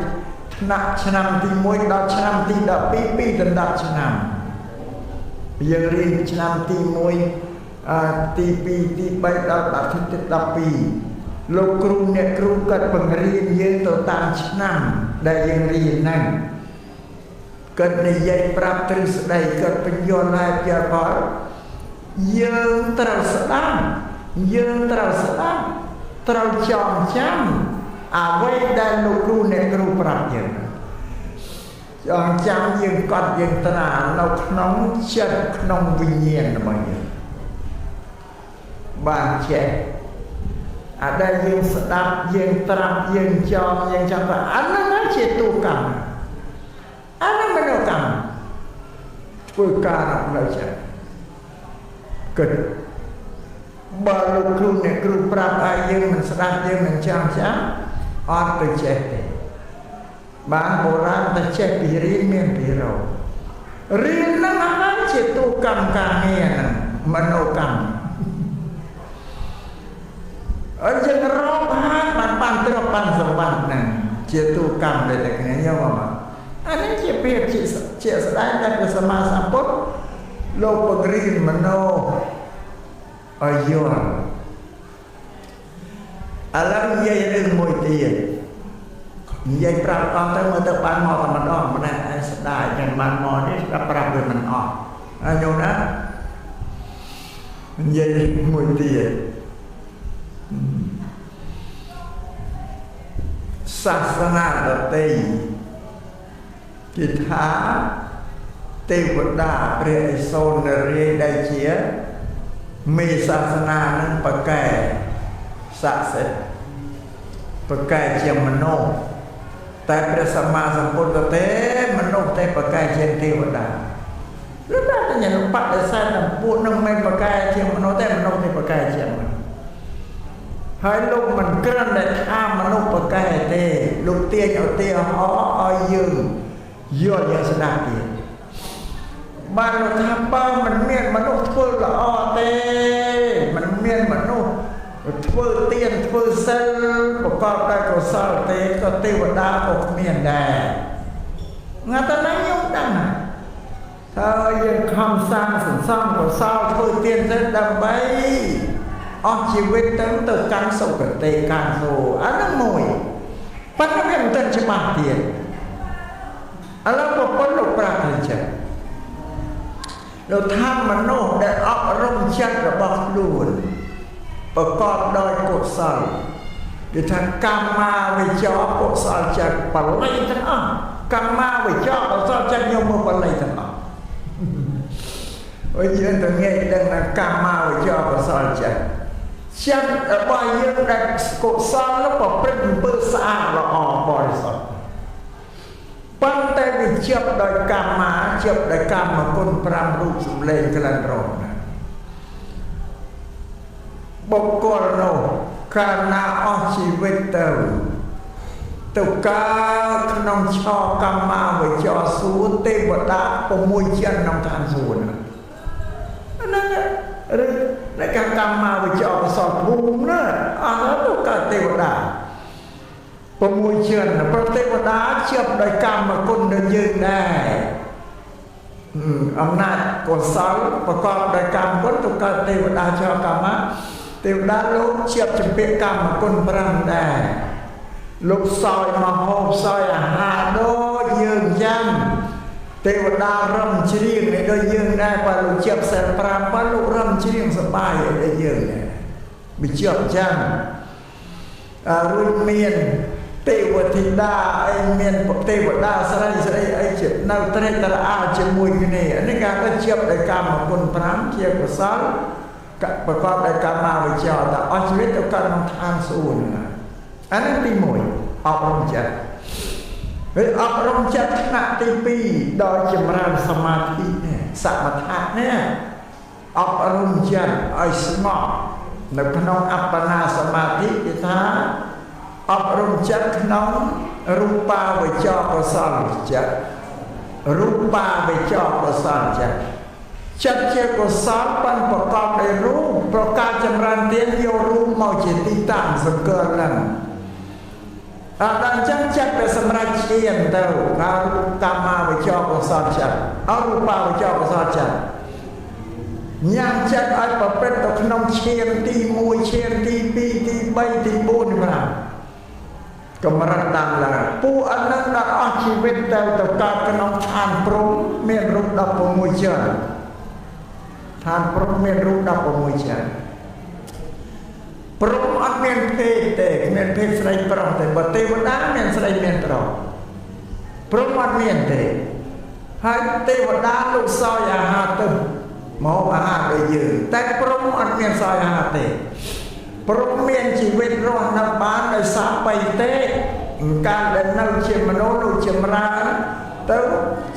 ថ្នាក់ឆ្នាំទី1ដល់ឆ្នាំទី12ពីដណ្ដប់ឆ្នាំយើងរៀនឆ្នាំទី1ទី2ទី3ដល់ទី12លោកគ្រូអ្នកគ្រូគាត់បង្រៀនយើងទៅតាមឆ្នាំដែលយើងរៀនហ្នឹងគាត់និយាយប្រាប់ទ្រឹស្ដីគាត់បញ្យល់ហើយយល់ផលយើងត្រូវស្ដាប់យើងត្រូវស្ដាប់ត្រូវចងចាំអ្វីដែលលោកគ្រូអ្នកគ្រូប្រាប់យើងចងចាំយើងកត់យើងត្រានៅក្នុងចិត្តក្នុងវិញ្ញាណរបស់យើងបានចេះអាដែលយើងស្ដាប់យើងត្រាប់យើងចងយើងចាំថាអាហ្នឹងជាទូកម្មអាហ្នឹងមនោកម្មធ្វើការនៅចិត្តគិតបើលោកគ្រូអ្នកគ្រូប្រាប់ឲ្យយើងមិនស្ដាប់យើងមិនចាំចាំអត់ទៅចេះទេបានបុរាណទៅចេះពីរៀនមានពីរោរៀនហ្នឹងហើយជាទូកម្មការងារហ្នឹងមនោកម្មអើយើងរកហើយបានបានទ្រព្យបានសម្បត្តិហ្នឹងជាទូកម្មដែលតែគ្នាយកមកអានេះជាភាពជាស្ដែងដែលព្រះសម្មាសម្ពុទ្ធលោកបង្រៀនមនោឲ្យយល់ឥឡូវនិយាយរឿងមួយទៀតនិយាយប្រាប់អស់ទៅមើលទៅបានមកតែម្ដងម្នាក់ឯងស្ដាយចឹងបានមកនេះស្រាប់ប្រាប់វាមិនអស់អញញោមណានិយាយមួយទៀតសាសនាដទៃគេថាទេវតាព្រះឥសូរនរាយដែលជាមេសាសនានឹងប្រកែស័ក្តិសិទ្ធិប្រកែជាមនុស្សតែព្រះសម្មាសម្ពុទ្ធទេមនុស្សទេប្រកែជាទេវតាឬតែញ៉ាំបដិសេធតែពួកនឹងមិនប្រកែជាមនុស្សទេមនុស្សទេប្រកែជាមនុស្សហើយលោកមិនគ្រាន់តែថាមនុស្សប្រកែទេលោកទាញឧទាហរណ៍ឲ្យយើងយល់យើងស្ដាប់ទៀតបានលោកថាបើមិនមានមនុស្សធ្វើល្អទេមិនមានមនុស្សធ្វើទានធ្វើសិលប្រកបដោយកុសលទេក៏ទេវតាក៏គ្មានដែរងាត់តែណាខ្ញុំដឹងថាយើងខំសាងសន្សំកុសលធ្វើទានទៅដើម្បីអស់ជីវិតទៅទៅកាន់សុគតិកាន់សួគ៌អាហ្នឹងមួយប៉ុន្តែវាមិនទាន់ច្បាស់ទៀតឥឡូវប្រពន្ធលោកប្រាប់ថាចឹងលោកថាមនុស្សដែលអប់រំចិត្តរបស់ខ្លួនប្រកបដោយកុសលគេថាកម្មាវិចរកុសលចិត្តបល័យទាំងអស់កម្មាវិចរកុសលចិត្តយកមកបល័យទាំងអស់អូយយើងទៅងាយដឹងថាកម្មាវិចរកុសលចិត្តចិត្តរបស់យើងដែលកុសលនោះប្រព្រឹត្តអំពើស្អាតល្អបរិសុទ្ធប៉ុន្តែវាជាប់ដោយកម្មាជាប់ដោយកម្មគុណ5រូបសម្លេងក្លិនរសណាបុគ្គលនោះកាលណាអស់ជីវិតទៅទៅកើតក្នុងឆកម្មាវិចរសួគ៌ទេវតា6ចិនក្នុងឋានសួគ៌ហ្នឹងឬនៃការកម្មាវិចរកុសលភូមិណាអស់ទៅកើតទេវតា6ចិនប្រទេវតាជាប់ដោយកម្មគុណដូចយើងដែរអំណាចកុសលប្រកបដោយកម្មគុណទៅកើតទេវតាចកម្មាទេវតាលោកជាប់ជំពាក់កម្មគុណ5ដែរលោកសោយមកហូបសោយអាហារដូចយើងយ៉ាងទេវតារំច្រៀងនេះដូចយើងដែរបើលោកជាប់សិល5បើលោករំច្រៀងសប្បាយដូចយើងដែរវាជាប់ចឹង រួចមានទេវធីតាអីមានទេវតាស្រីស្រីអីជានៅត្រេកត្រអាលជាមួយគ្នានេះគេថាជាប់ដោយកម្មគុណ5ជាកុសលប្រកបដោយកម្មាវិចរតែអស់ជីវិតទៅកើតក្នុងឋានសួគ៌ហ្នឹងអានេះទី1អប់រំចិត្តហើយអប់រំចិត្តថ្នាក់ទី2ដោយចម្រើនសមាធិនេះសមថៈនេះអប់រំចិត្តឲ្យស្ងប់នៅក្នុងអបណាសមាធិគេថាអប់រំចិត្តក្នុងរូបាវចរកុសលចិត្តរូបាវចរកុសលចិត្តចិត្តជាកុសលបានប្រកបដោយរូបប្រការចម្រើនទានយករូបមកជាទីតាំងសង្កលហ្នឹងអត់ដល់អញ្ចឹងចិត្តទៅសម្រាប់ឈានទៅការកម្មាវចរកុសលចិត្តអរូបាវចរកុសលចិត្តញ៉ាំចិត្តឲ្យប្រព្រឹត្តទៅក្នុងឈានទី1ឈានទី2ទី3ទី4នេះបាទកម្រិតតាមឡើងពួកអនឹងដល់អស់ជីវិតទៅទៅកើតក្នុងឋានព្រំមានរូប16ជាន់ឋានព្រំមានរូប16ជាន់ព្រំអត់មានភេទទេគ្មានភេទស្រីប្រុសទេបើទេវតាមានស្រីមានប្រុសព្រំអត់មានទេហើយទេវតាលោកសោយអាហារទៅមកអាហារដូចយើងតែព្រំអត់មានសោយអាហារទេព្រំមានជីវិតរស់នៅបានដោយសារបៃតេកាលដែលនៅជាមនុស្សលោកចម្រើនទៅ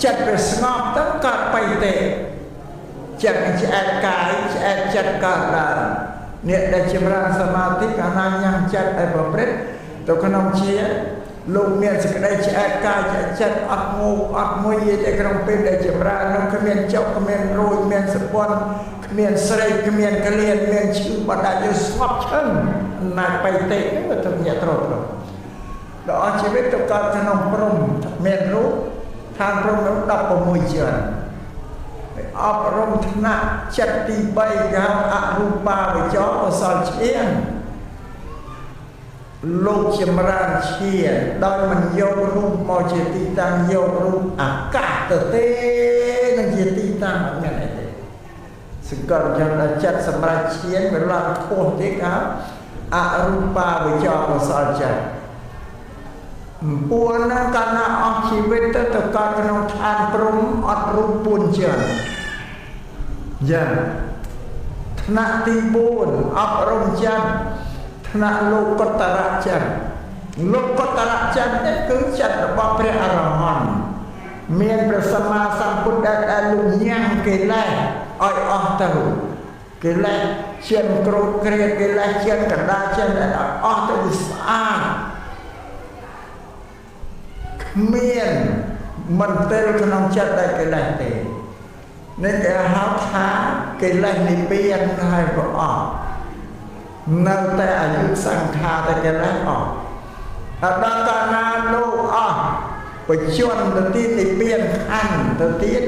ចិត្តវាស្ងប់ទៅកើតបៃតេចិត្តឆ្អែតកាយឆ្អែតចិត្តកើតឡើងអ្នកដែលចម្រើនសមាធិកាលណាញ៉ាំចិត្តឲ្យប្រព្រឹត្តទៅក្នុងជាលោកមានសេចក្តីឆ្អែតកាយចិត្តអត់ងូអត់មួយទេក្នុងពេលដែលចម្រើននោះគ្មានចុកគ្មានរួចមានសពន់គ្មានស្រីគ្មានក្លៀនមានឈឺបដាច់យស្ងប់ឈឹងណាច់បៃតេនេះវាទៅញាក់ត្រត្រដល់អស់ជីវិតទៅកើតក្នុងព្រំមានរូបឋានព្រំនោះ16ជាន់អប់រំថ្នាក់ចិត្តទី3គេហៅអរូបាវចរកុសលឈានលោកចម្រើនឈានដោយមិនយករូបមកជាទីតាំងយករូបអាកាសទៅទេនឹងជាទីតាំងអត់មានអីទេសង្កត់យ៉ាងដល់ចិត្តសម្រាប់ឈានវាឡើងខ្ពស់ទេគេហៅអរូបាវចរកុសលចិត្តពួកហ្នឹងកាលណាអស់ជីវិតទៅទៅកើតក្នុងឋានព្រំអត់រូបពួនជាន់យ៉ាងថ្នាក់ទី4អប់រំចិត្តថ្នាក់លោកតរៈចិត្តលោកតរៈចិត្តនេះគឺចិត្តរបស់ព្រះអរហន្តមានព្រះសម្មាសម្ពុទ្ធដែលលោកញ៉ាំងកិលេសឲ្យអស់ទៅកិលេសជាក្រោធគ្រាកិលេសជាកណ្ដាលជាអស់ទៅវាស្អាតគ្មានមន្ទិលក្នុងចិត្តដែលកិលេសទេនេះគេហៅថាកិលេសនិព្វានហើយក៏អស់នៅតែអាយុសង្ខារតែកិលេសអស់ដល់កាលណាលោកអស់បច្ចុប្បន្នទៅទៀតនិព្វានខណ្ឌទៅទៀត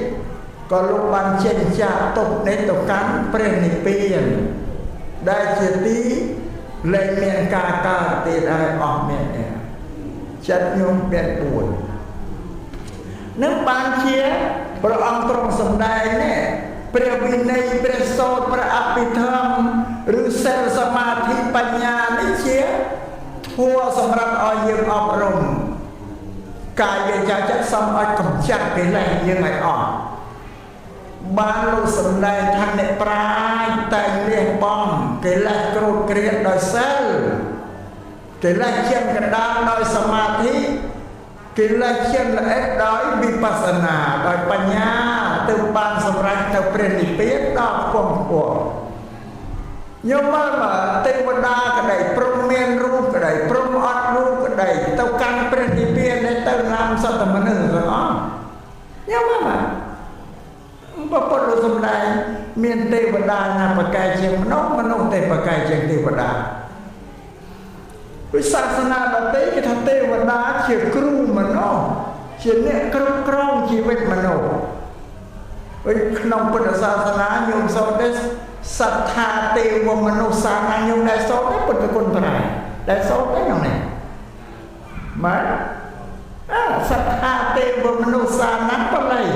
ក៏លោកបានចេញចាកទុកនេះទៅកាន់ព្រះនិព្វានដែលជាទីលែងមានការកើតទៀតហើយអស់មានទេចិត្តញោមមាន4នឹងបានជាព្រះអង្គទ្រង់សម្ដែងនេះព្រះវិន័យព្រះសូត្រព្រះអភិធម្មឬសិលសមាធិបញ្ញានេះជាធម៌សម្រាប់ឲ្យយើងអប់រំកាយវាចាចិត្តសំឲ្យកម្ចាត់កិលេសយើងឲ្យអស់បានលោកសម្ដែងថាអ្នកប្រាជ្ញតែងលះបង់កិលេសក្រោធគ្រាតដោយសិលកិលេសជាងកណ្ដាលដោយសមាធិកិលេសជាងល្អិតដោយវិបស្សនាដោយបញ្ញាទើបបានសម្រេចទៅព្រះនិព្វានដល់ខ្ពង់ខ្ពស់ញោមមើលមកទេវតាក្តីព្រំមានរូបក្តីព្រំអត់រូបក្តីទៅកាន់ព្រះនិព្វាននេះទៅណាមសត្វមនុស្សទាំងអស់ញោមមើលមកព្រះពុទ្ធលោកសម្ដែងមានទេវតាណាប្រកែកជាងមនុស្សមនុស្សទេប្រកែកជាងទេវតាវិសាសនាដទៃគេថាទេវតាជាគ្រូមនុស្សជាអ្នកគ្រប់គ្រងជីវិតមនុស្សវិញក្នុងពុទ្ធសាសនាញោមសូត្រទេសត្ថាទេវមនុស្សសានាញោមដែលសូត្រទេពុទ្ធគុណប្រែដែលសូត្រទេក្នុងនេះបាទសត្ថាទេវមនុស្សសានាបល័យ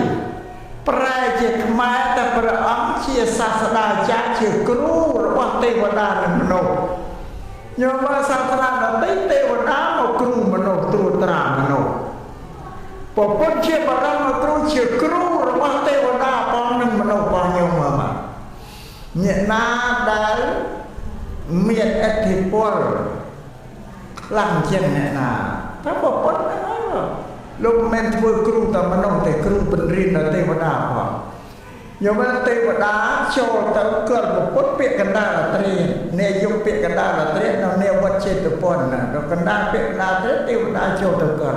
ប្រែជាខ្មែរតែព្រះអង្គជាសាស្តាចារ្យជាគ្រូរបស់ទេវតានិងមនុស្ស ញោមមើលសាសនាដទៃទេវតាមកគ្រូមនុស្សត្រួតត្រាមនុស្សពពុទ្ធជាបរមគ្រូជាគ្រូរបស់ទេវតាផងនិងមនុស្សផងញោមមើលមកអ្នកណាដែលមានឥទ្ធិពលខ្លាំងជាងអ្នកណាតែពពុទ្ធហ្នឹងហើយលោកមិនធ្វើគ្រូតែមនុស្សទេគ្រូបង្រៀនដល់ទេវតាផងញោមទេវតាចូលទៅកិលពុទ្ធពាក្យកណ្ដាលអត្រានាយកពាក្យកណ្ដាលអត្រានៅនាវត្តចេតពន្ធដល់កណ្ដាលពាក្យកណ្ដាលអត្រាទេវតាចូលទៅកិល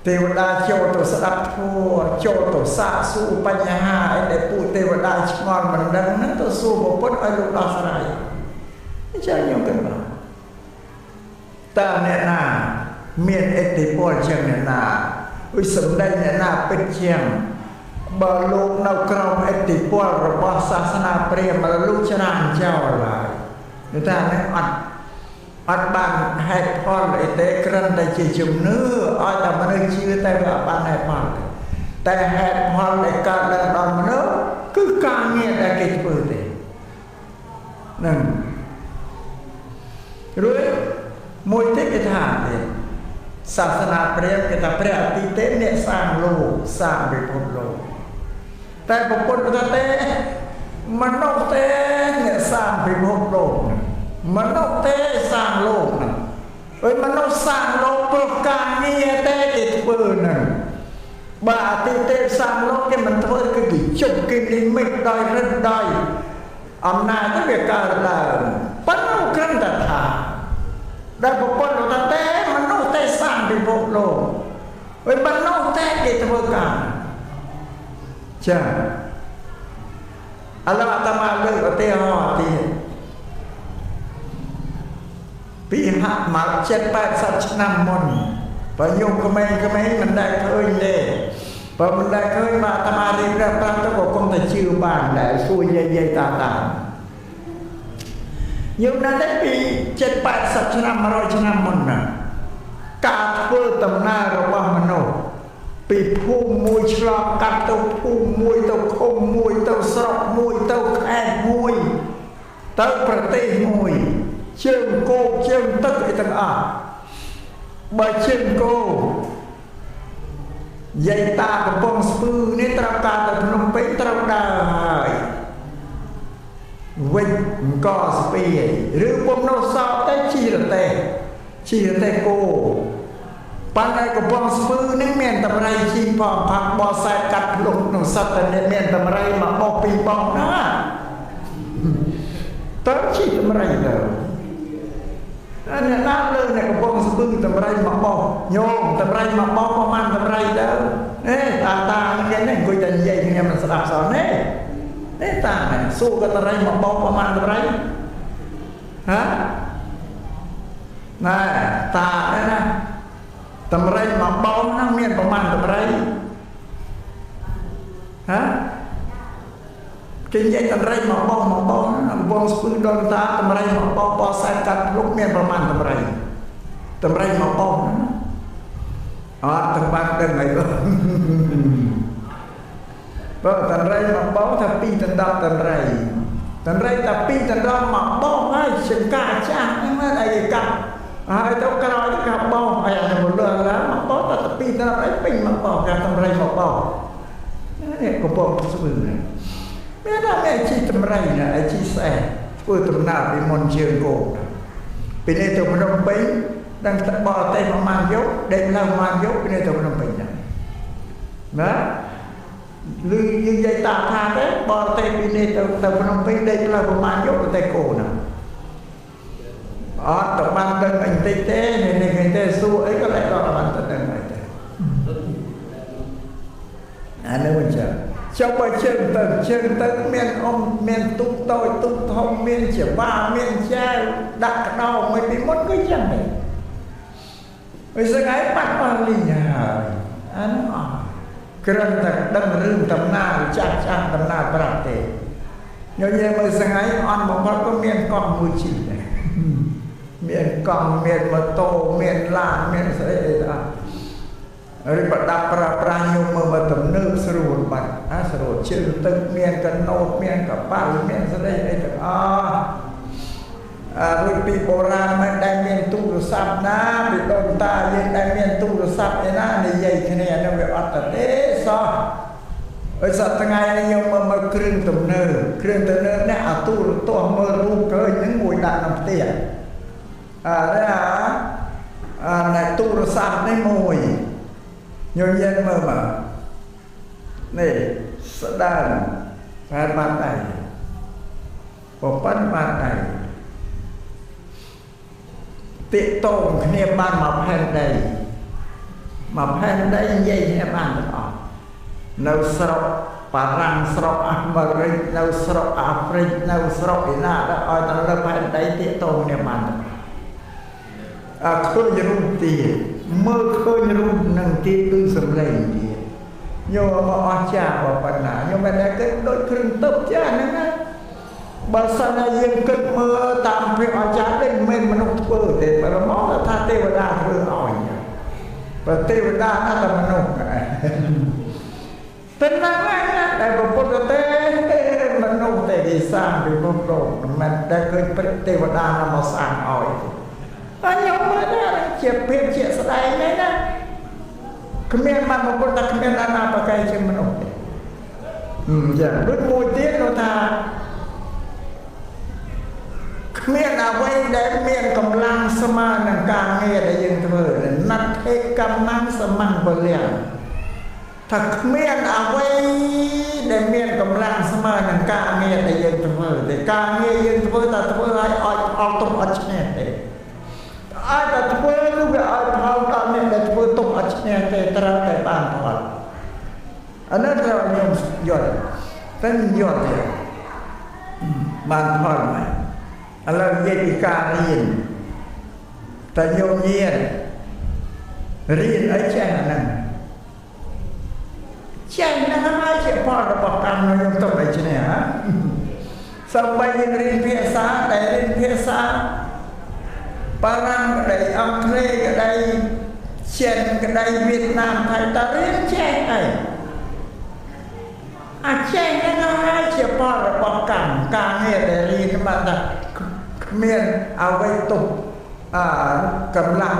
ទេវតាចូលទៅស្ដាប់ធម៌ចូលទៅសាកសួរបញ្ហាអីដែលពួកទេវតាឆ្ងល់មិនដឹងហ្នឹងទៅសួរពុទ្ធឲ្យលោកដោះស្រាយអញ្ចឹងខ្ញុំគិតថាតើអ្នកណាមានឥទ្ធិពលជាងអ្នកណាអុយសម្ដែងអ្នកណាពិតជាងបើលោកនៅក្រោមឥទ្ធិពលរបស់សាសនាព្រាហ្មណ៍លោកច្រានចោលហើយនតែនេះអត់បានហេតុផលអីទេគ្រាន់តែជាជំនឿឲ្យតែមនុស្សជឿតែវាអត់បានហេតុផលទេតែហេតុផលដែលកើតឡើងដល់មនុស្សគឺការងារដែលគេធ្វើទេហ្នឹងរួចមួយទៀតគេថាទេសាសនាព្រាហ្មណ៍គេថាព្រះអតិទេអ្នកសាងលោកសាងពិភពលោកតែពុទ្ធថាទេមនុស្សទេអ្នកសាងពិភពលោកមនុស្សទេសាងលោកហ្នឹងហើយមនុស្សសាងលោកព្រោះការងារទេគេធ្វើហ្នឹងបើអតិទេសាងលោកគេមិនធ្វើគឺគេជប់គេនិមិត្តដោយរិទ្ធដោយអំណាចទៅវាកើតឡើងប៉ុន្តែគ្រាន់តែថាដែលពុទ្ធថាទេមនុស្សទេសាងពិភពលោកហើយមនុស្សទេគេធ្វើការចាឥឡូវអាត្មាលើកឧទាហរណ៍ទៀតពីហាក់មក70 80ឆ្នាំមុនបើញោមក្មេងៗមិនដែលឃើញទេបើមិនដែលឃើញមកអាត្មារៀបរាប់ប្រាប់ទៅក៏គង់តែជឿបានដែរសួរយាយៗតាតាញោមណាស់តែពី70 80ឆ្នាំ100ឆ្នាំមុនណាការធ្វើដំណើររបស់មនុស្សពីភូមិមួយឆ្លងកាត់ទៅភូមិមួយទៅឃុំមួយទៅស្រុកមួយទៅខេត្តមួយទៅប្រទេសមួយជើងគោកជើងទឹកអីទាំងអស់បើជើងគោយាយតាកំពង់ស្ពឺនេះត្រូវការទៅភ្នំពេញត្រូវដើរហើយវិញអង្គស្ពីឬពុំនោះសោទៅជីរទេជីរទេគោប៉ុន្តែកំពង់ស្ពឺនេះមានតម្រៃជីផងផាក់បសែតកាត់ភ្លុកក្នុងសត្វតែមានតម្រៃមកបោះពីរបោះណាតើជីតម្រៃទៅអានេះណាលើអ្នកកំពង់ស្ពឺតម្រៃមកបោះញោមតម្រៃមកបោះប្រហែលតម្រៃទៅអេតាតាគេនេះអង្គុយតែនិយាយខ្ញុំមិនស្ដាប់សោះនេះនេះតាសួរក៏តម្រៃមកបោះប្រហែលតម្រៃហ៎ណែតានេះណាតម្រៃមកបោះហ្នឹងមានប្រមាណតម្រៃហ៎គេនិយាយតម្រៃមកបោះមកបោះកំពង់ស្ពឺដល់តាតម្រៃមកបោះបោះសែនកាត់លុកមានប្រមាណតម្រៃតម្រៃមកបោះអត់ទាំងបានដឹងអីបើតម្រៃមកបោះថា2ដណ្ដប់តម្រៃតម្រៃតែ2ដណ្ដប់មកបោះហើយចង្កាចាស់ហ្នឹងអីគេកាត់ហើយទៅក្រោយទៅកាបោះហើយអានេះលឿនឡើងមកបោះតែ2ដណ្ដប់អីពេញមកបោះកាតម្រៃមកបោះនេះកំពង់ស្ពឺនេះមានតែអ្នកជីតម្រៃណាឯជីស្អែធ្វើដំណើរពីមុនជើងគោពីនេះទៅភ្នំពេញដឹងតែបរទេសប្រហែលយប់ដេកឡើងប្រហែលយប់ពីនេះទៅភ្នំពេញណាណាឬយើងនិយាយតាថាទេបរទេសពីនេះទៅភ្នំពេញដេកឡើងប្រហែលយប់ប្រទេសគោណាអត់ទៅបានដឹងអីតិចទេនេះគេទេសួរអីក៏លែងដល់បានទៅដឹងអីទេអានេះវិញចាចុះបើជើងទៅមានអ៊ំមានទូកតូចទូកធំមានច្បាមានចែវដាក់ក្តោមួយពីមុនគឺចឹងទេហើយស្អែកបាត់បាលីហើយអានោះអស់គ្រាន់តែដឹងរឿងដំណើរចាស់ចាស់ដំណើរប្រាប់ទេញញមើលស្អែកអន់បំផុតក៏មានកង់មួយជិះដែរមានកង់មានម៉ូតូមានឡានមានស្អីអីអស់ឬប្រដាប់ប្រើប្រាស់ញោមមើលមកទំនើបស្រួលបាត់អាស្រួលជើងទឹកមានកណូតមានកប៉ាល់មានស្អីអីទាំងអស់ រួចពីបុរាណមិនដែលមានទូរស័ព្ទណាពីដូនតាយើងដែលមានទូរស័ព្ទឯណានិយាយគ្នានឹងវាអត់ទេសោះអើសប្តាហ៍ថ្ងៃនេះខ្ញុំមើលគ្រឿងទំនើបគ្រឿងទំនើបនេះអាទូរទស្សន៍មើលរូបឃើញហ្នឹងមួយដាក់ក្នុងផ្ទះអានេះអាណែទូរស័ព្ទនេះមួយញញែមើលមកនេះស្ដើងប្រហែលបាត់ដែរប្រប៉ិនបាត់ដែរទាក់ទងគ្នាបានមួយផែនដីមួយផែនដីនិយាយគ្នាបានទាំងអស់នៅស្រុកបារាំងស្រុកអាមេរិកនៅស្រុកអាហ្វ្រិកនៅស្រុកឯណាដល់ឲ្យទៅលើផែនដីទាក់ទងគ្នាបានអើឃើញរូបទៀតមើលឃើញរូបនឹងទៀតគឺសម្លេងទៀតយកមកអស្ចារ្យប៉ុណ្ណាខ្ញុំមិនដែលគិតដូចគ្រឿងទឹកចាហ្នឹងណាបើសិនណាយើងគិតមើលតាមភាពអស្ចារ្យនេះមិនមែនមនុស្សធ្វើទេបើមកថាទេវតាធ្វើឲ្យបើទេវតាណាតែមនុស្សតែណាណាតែពុទ្ធទេមនុស្សទេគេសាងពិភពលោកមិនមែនតែឃើញព្រះទេវតាណាមកសាងឲ្យអញខ្ញុំមើលណាជាភាពជាក់ស្ដែងហ្នឹងណាគ្មានបានពុទ្ធតែគ្មានអាណាបកែជាមនុស្សទេយ៉ាងដូចមួយទៀតនោះថាគ្មានអ្វីដែលមានកម្លាំងស្មើនឹងការងារដែលយើងធ្វើណដ្ឋិកម្មំសមំពលៈថាគ្មានអ្វីដែលមានកម្លាំងស្មើនឹងការងារដែលយើងធ្វើទេការងារយើងធ្វើតែធ្វើឲ្យឲ្យផលទុំអត់ឈ្នះទេឲ្យតែធ្វើនោះវាឲ្យផលដល់អ្នកដែលធ្វើទុំអត់ឈ្នះទេត្រូវតែបានផលអានោះត្រូវឲ្យខ្ញុំយល់តែយល់ទេបានផលไหมឥឡូវនិយាយពីការរៀនតែញោមញៀនរៀនអីចេះអាហ្នឹងចេះហ្នឹងហើយជាផលរបស់កម្មនោះខ្ញុំទៅអីឈ្នះហ៎សំបីយើងរៀនភាសាដែលរៀនភាសាបារាំងក្តីអង់គ្លេសក្តីចិនក្តីវៀតណាមថៃតើរៀនចេះហើយអាចេះហ្នឹងហើយជាផលរបស់កម្មការងារដែលរៀនបានថាគ្មានអ្វីទុកកម្លាំង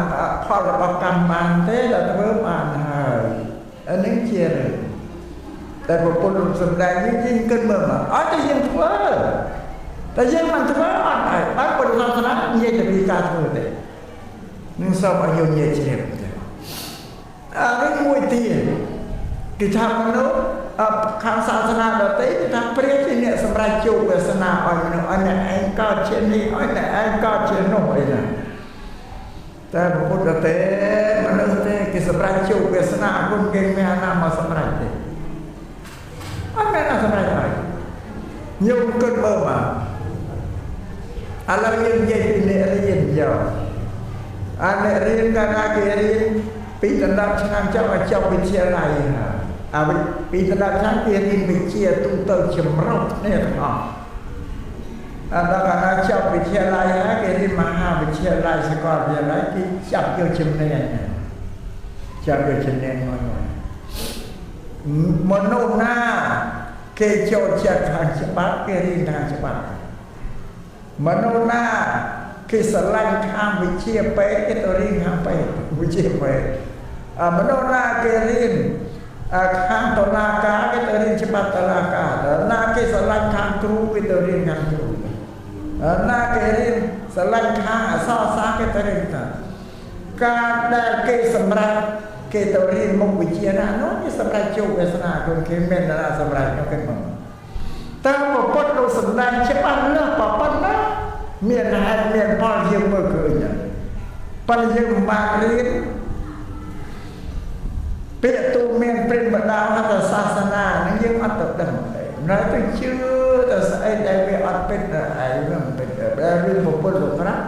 ផលរបស់កម្មបានទេដល់ធ្វើបានហើយអានេះជារឿងតែប្រពន្ធលោកសម្ដែងនេះយើងគិតមើលមកអត់តែយើងធ្វើតែយើងមិនធ្វើអត់ហើយបើពុទ្ធសាសនានិយាយតែពីការធ្វើទេនឹងសូមឲ្យយើងនិយាយជ្រាបទេអារឿងមួយទៀតគេថាមនុស្សខាងសាសនាដទៃគេថាព្រះជាអ្នកសម្រេចជោគវាសនាឲ្យមនុស្សឲ្យអ្នកឯងកើតជានេះឲ្យអ្នកឯងកើតជានោះអីណាតែពុទ្ធទេមនុស្សទេគេសម្រេចជោគវាសនាគុណគេមានអាណាមកសម្រេចទេអត់មានណាសម្រេចហើយញោមគិតមើលមកឥឡូវយើងនិយាយពីអ្នករៀនយកអាអ្នករៀនកាលណាគេរៀនពីដណ្ដប់ឆ្នាំចប់ឲ្យចប់វិទ្យាល័យហើយអាពីដណ្ដប់ឆ្នាំគេរៀនវិជ្ជាទូទៅចម្រុះគ្នាទាំងអស់អាដល់កាលណាចប់វិទ្យាល័យហើយគេរៀនមហាវិទ្យាល័យសាកលវិទ្យាល័យគេចាប់យកជំនាញចាប់យកជំនាញមួយមនុស្សណាគេចូលចិត្តខាងច្បាប់គេរៀនខាងច្បាប់មនុស្សណាគេស្រឡាញ់ខាងវិជ្ជាពេទ្យគេទៅរៀនខាងពេទ្យវិជ្ជាពេទ្យមនុស្សណាគេរៀនខាងតុលាការគេទៅរៀនច្បាប់តុលាការណាគេស្រឡាញ់ខាងគ្រូគេទៅរៀនខាងគ្រូណាគេរៀនស្រឡាញ់ខាងអក្សរសាស្ត្រគេទៅរៀនខាងការដែលគេសម្រាប់គេទៅរៀនមុខវិជ្ជាណានោះគេសម្រាប់ជោគវាសនាខ្លួនគេមានណាសម្រាប់នោះគេមកតើពុទ្ធលោកសម្ដែងច្បាស់ណាស់ប៉ុណ្ណាមានហេតុមានផលយើងមើលឃើញប៉ុន្តែយើងមិនបានរៀនពាក្យទូមានព្រិនបដាហត្ថសាសនានឹងយើងអត់ទៅដឹងទេនៅទៅជឿទៅស្អីដែលវាអត់ពិតឯងវាមិនពិតតែរឿងពុទ្ធលោកប្រាប់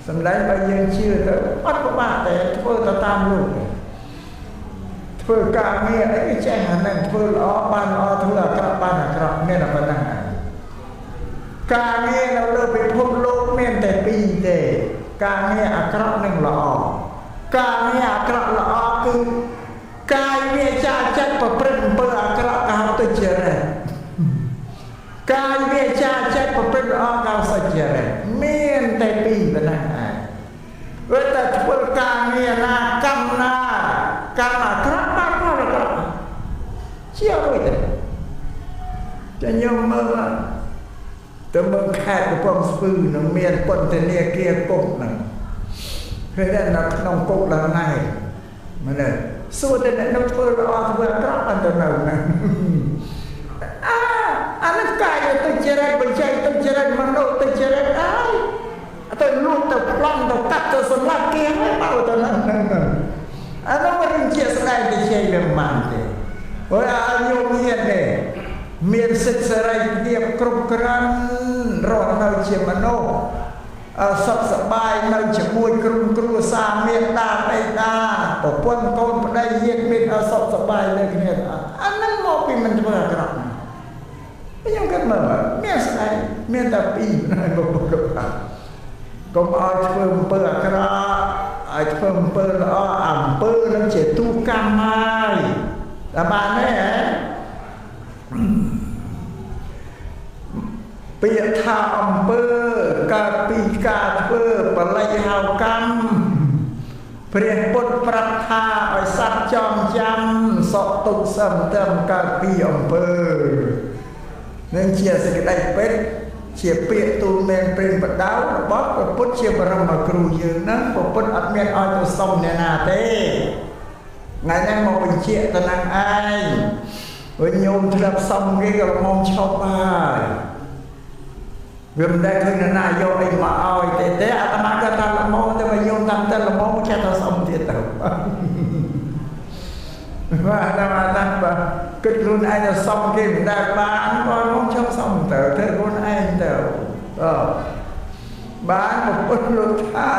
សម្ដែងបើយើងជឿទៅអត់ពិបាកទេធ្វើទៅតាមលោកធ្វើការងារអីចេះអាហ្នឹងធ្វើល្អបានល្អធ្វើអាក្រក់បានអាក្រក់មានតែប៉ុណ្ណឹងឯងការងារនៅលើពិភពលោកមានតែពីរទេការងារអាក្រក់និងល្អការងារអាក្រក់ល្អគឺកាយវាចាចិត្តប្រព្រឹត្តអំពើអាក្រក់ក៏ហៅទៅជារេះកាយវាចាចិត្តប្រព្រឹត្តល្អក៏សុចរិតមាន ចាញោមមើលទៅមើលខេត្តកំពង់ស្ពឺនឹងមានពន្ធនាគារគុកហ្នឹងឃើញតែនៅក្នុងគុកដល់ណែមែនទេសួរតែអ្នកនោះធ្វើល្អធ្វើអាក្រក់អត់ទៅនៅហ្នឹងអាអានេះកាយទៅចរិតបញ្ចេញទៅចរិតមនុស្សទៅចរិតអើយទៅលួចទៅប្លន់ទៅកាត់ទៅសម្លាប់គេហើយបើទៅហ្នឹងអានោះមិនជាស្ដែងទៅជ័យវាមិនបានទេព្រោះអាញោមញាតទេមានសិទ្ធិសេរីភាពគ្រប់គ្រាន់រស់នៅជាមនុស្សសុខសប្បាយនៅជាមួយក្រុមគ្រួសារមេដាបិតាប្រពន្ធកូនប្តីញាតិមិត្តសុខសប្បាយនៅគ្នាអាហ្នឹងមកពីមិនធ្វើអាក្រក់ខ្ញុំគិតមើលមានស្អីមានតែពីរហើយបុគ្គលិកកុំឲ្យធ្វើអំពើអាក្រក់ឲ្យធ្វើអំពើល្អអំពើនឹងជាទូកម្មហើយតែបានទេហ៎ពាក្យថាអំពើកើតពីការធ្វើបល័យហៅកម្មព្រះពុទ្ធប្រាប់ថាឲ្យសត្វចងចាំសក់ទុកសឹមតែកើតពីអំពើនឹងជាសេចក្តីពិតជាពាក្យទូលមានព្រិនបដៅរបស់ព្រះពុទ្ធជាបរមគ្រូយើងហ្នឹងព្រះពុទ្ធអត់មានឲ្យទៅសុំអ្នកណាទេថ្ងៃនេះមកបញ្ជាក់ទៅនឹងឯងវិញញោមធ្លាប់សុំគេក៏ល្មមឈប់ហើយវាមិនដែលឃើញនរណាយកអីមកឲ្យទេទេអាត្មាគាត់ថាល្មមតែមកញោមតាមតែល្មមចេះតែសុំទៀតទៅបាទអាត្មាថាបើគិតខ្លួនឯងទៅសុំគេមិនដែលបានក៏មកឈប់សុំទៅធ្វើខ្លួនឯងទៅអឺបានមកពុទ្ធលោកថា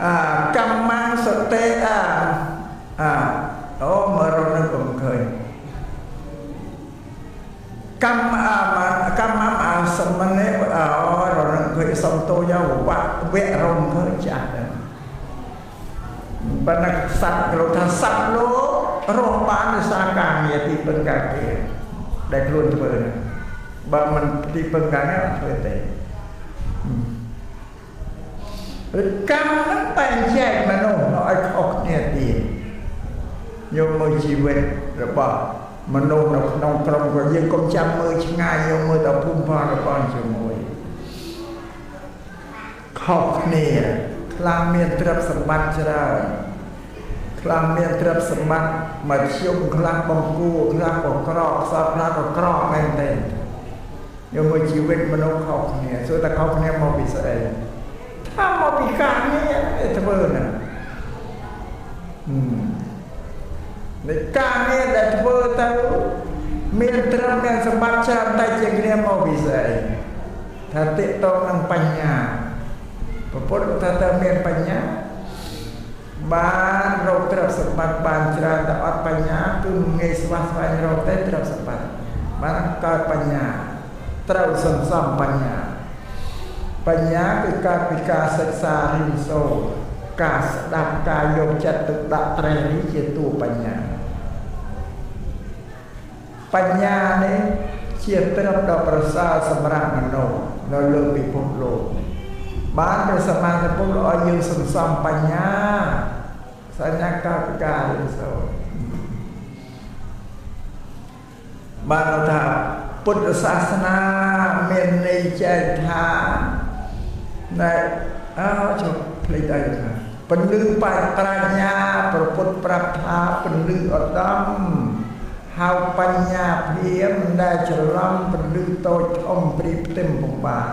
អាកម្មសតិអាអូមករនឹងកុំឃើញកម្មកម្មអាសមនេអរនឹងឃើញសំតោយោវៈវៈរំឃើញចាស់ដែរបណ្ឌសត្វលោកថាសត្វលោករស់បានដោយសារការងារទីពឹងការងារដែលខ្លួនធ្វើហ្នឹងបើមិនទីពឹងការងារអត់ធ្វើទេឬកម្មហ្នឹងបែងចែកមនុស្សឲ្យខុសគ្នាទៀតយកមើលជីវិតរបស់មនុស្សនៅក្នុងក្រុមក៏យើងកុំចាំមើលឆ្ងាយយកមើលតែភូមិផលរបស់ជាមួយខុសគ្នាខ្លះមានទ្រព្យសម្បត្តិច្រើនខ្លះមានទ្រព្យសម្បត្តិមធ្យមខ្លះបង្គួរខ្លះក៏ក្រខ្សត់ខ្លះក៏ក្រមែនទេយកមើលជីវិតមនុស្សខុសគ្នាសួរតែខុសគ្នាមកពីស្អីថាមកពីការងារធ្វើណានៃការងារដែលធ្វើទៅមានទ្រព្យមានសម្បត្តិច្រើនតែជាងគ្នាមកពីស្អីថាទាក់ទងនឹងបញ្ញាព្រះពុទ្ធថាតើមានបញ្ញាបានរកទ្រព្យសម្បត្តិបានច្រើនតែអត់បញ្ញាគឺងាយស្វះស្វែងរកតែទ្រព្យសម្បត្តិបានកើតបញ្ញាត្រូវសន្សំបញ្ញាបញ្ញាគឺកើតពីការសិក្សារៀនសូត្រការស្ដាប់ការយកចិត្តទុកដាក់ត្រេះនេះជាតួបញ្ញាបញ្ញានេះជាទ្រព្យដ៏ប្រសើរសម្រាប់មនុស្សនៅលើពិភពលោកបានព្រះសម្មាសម្ពុទ្ធឲ្យយើងសន្សំបញ្ញាសញ្ញាកើតពីការរៀនសូត្របានថាពុទ្ធសាសនាមានន័យចែងថាណែអើជប់ភ្លេចដែរថាពន្លឺបប្រាជ្ញាព្រះពុទ្ធប្រាប់ថាពន្លឺឧត្តមហៅបញ្ញាភាមិនដែលច្រឡំពន្លឺតូចធំព្រៀបផ្ទឹមពុំបាន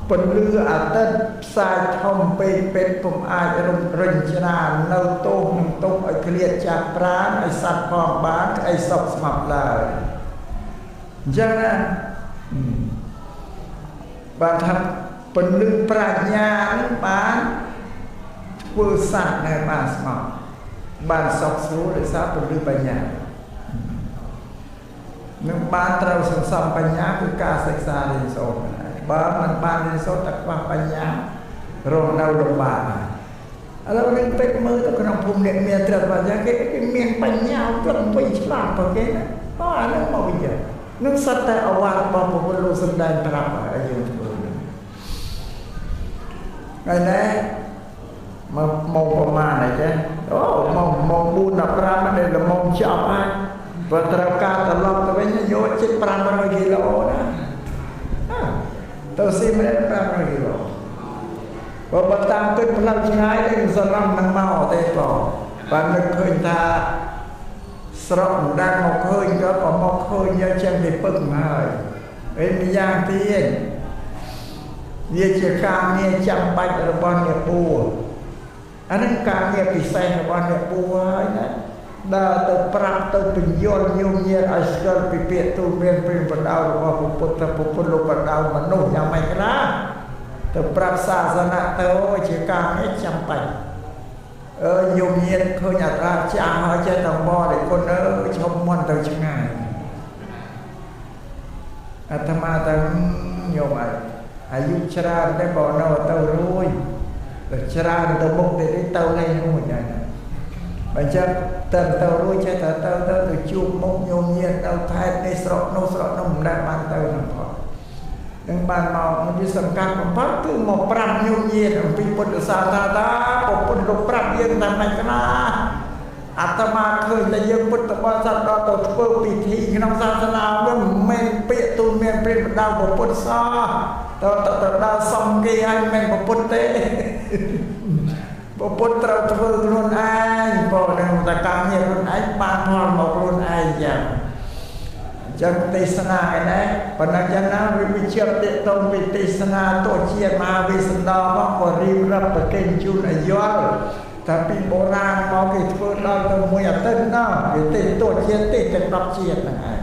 ពន្លឺអាទិត្យផ្សាយធំពេកពេកពុំអាចរំរិញច្រាននៅទោសនឹងទុកឲ្យឃ្លាតចាប់ប្រានឲ្យសត្វផងបានក្តីសុខស្ងប់ឡើយអញ្ចឹងណាបានថាពន្លឺប្រាជ្ញានឹងបានធ្វើសត្វនៅបានស្ងប់បានសុខស្រួលដោយសារពន្លឺបញ្ញានឹងបានត្រូវសន្សំបញ្ញាគឺការសិក្សារៀនសូត្របើមិនបានរៀនសូត្រតែខ្វះបញ្ញារស់នៅលំបាកហើយឥឡូវនេះពេកមើលទៅក្នុងភូមិអ្នកមានទ្រព្យបញ្ញាគេមានបញ្ញាព្រឹកវិញឆ្លាតប្រគេណាអូអានឹងមកវិញនឹងសិតតែអវាទរបស់ព្រះពុទ្ធលោកសម្ដែងប្រាប់ឲ្យយើងធ្វើថ្ងៃនេះមកម៉ោងប្រហែលអីចេះអូម៉ោង4:15ដែលល្មមចប់ហើយ បើត្រូវការត្រឡប់ទៅវិញយកជិត500គីឡូណាទៅសៀមរាប500គីឡូបើបើតាមគិតផ្លូវឆ្ងាយទេសរំនឹងមកទេបងបាននឹកឃើញថាស្រុកមិនដែលមកឃើញក៏ក៏មកឃើញយកចឹងពីពឹកមកហើយឯម្យ៉ាងទៀតវាជាការងារចាំបាច់របស់អ្នកបួសអានឹងការងារពិសេសរបស់អ្នកបួសហើយណាដើរទៅប្រាប់ទៅពន្យល់ញោមញាតឲ្យស្គាល់ពីពាក្យទូលមានព្រាមបដៅរបស់ពុទ្ធពុទ្ធលោកបដៅមនុស្សយ៉ាងម៉េចណាទៅប្រាប់សាសនៈទៅជាការងារចាំបាច់អើញោមញាតឃើញអត្រាចាស់ហើយចេះតែបរិគុណអើឈប់មុនទៅឆ្ងាយអាត្មាទៅញោមអាយុច្រើនតែបើនៅទៅរួចទៅច្រើនទៅមុខទៀតទៅលែងរួចដែរបើចឹងទៅទៅរួចចេះតែទៅទៅទៅជួបមុខញោមញាតទៅខេត្តនេះស្រុកនោះស្រុកនោះមិនដែលបានទៅនឹងផងនឹងបានមកវាសំខាន់បំផុតគឺមកប្រាប់ញោមញាតអំពីពុទ្ធសាសនាថាពុទ្ធលោកប្រាប់យើងថាម៉េចណាអាត្មាឃើញតែយើងពុទ្ធបរិស័ទដល់ទៅធ្វើពិធីក្នុងសាសនាវាមិនមែនពាក្យទូលមានព្រាមដៅពុទ្ធសោះទៅទៅដល់សំគេហើយមិនមែនពុទ្ធទេពុទ្ធត្រូវធ្វើខ្លួនឯងបើនឹងតែកម្មងារខ្លួនឯងបានផលមកខ្លួនឯងចឹងចឹងទេសនាឯនេះប៉ុន្តែយ៉ាងណាវាវិជាតតងពីទេសនាទោះជាមហាវិសន្តរមកក៏រៀបរាប់ប្រកេនជូនឲ្យយល់តែពីបុរាណមកគេធ្វើដល់ទៅមួយអាទិត្យណោះគេទេសទោះជាទេសទាំង10ជាតិហ្នឹងឯង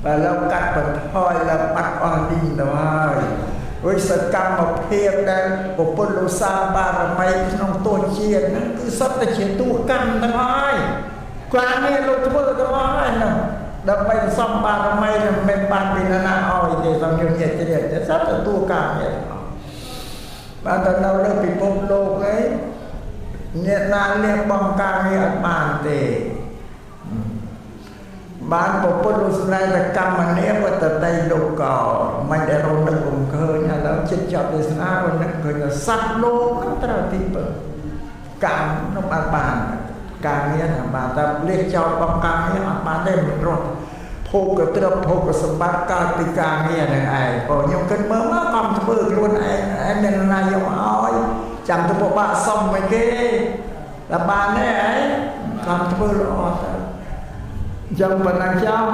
បើលោកកាត់បន្ថយឡើងបាត់អស់លីងទៅហើយវិសកម្មភាពដែលពុទ្ធលោកសាបារមីក្នុងទោះជាតិហ្នឹងគឺសុទ្ធតែជាតួកម្មទាំងអស់ហើយការងារលោកធ្វើទាំងអស់ហើយហ្នឹងដើម្បីសំបារមីមិនមែនបានពីណាអោយទេសំយើងញាតិជ្រាបតែសុទ្ធតែតួកម្មងារទាំងអស់បានទៅនៅលើពិភពលោកឯងអ្នកណាលះបង់ការងារអត់បានទេបានពុទ្ធលោកសម្ដែងតែកម្មនាវត្តតីលោកោមិនដែលរនឹករំឃើញឥឡូវចិត្តចប់ទេសនារនឹកឃើញថាសត្វលោកនឹងត្រូវទីពឹងកម្មនោះបានបានការងារណាបានតែលះចោលបងកម្មនេះអត់បានទេមិនរត់ភោគទ្រព្យភោគសម្បត្តិកើតពីការងារនឹងឯងបើខ្ញុំគិតមើលមកកំធ្វើខ្លួនឯងឯងមានណាយកឲ្យចាំទៅពិបាកសុំមិនគេតែបានទេឯងកំធ្វើល្អទៅចឹងប៉ុណ្ណឹងចោល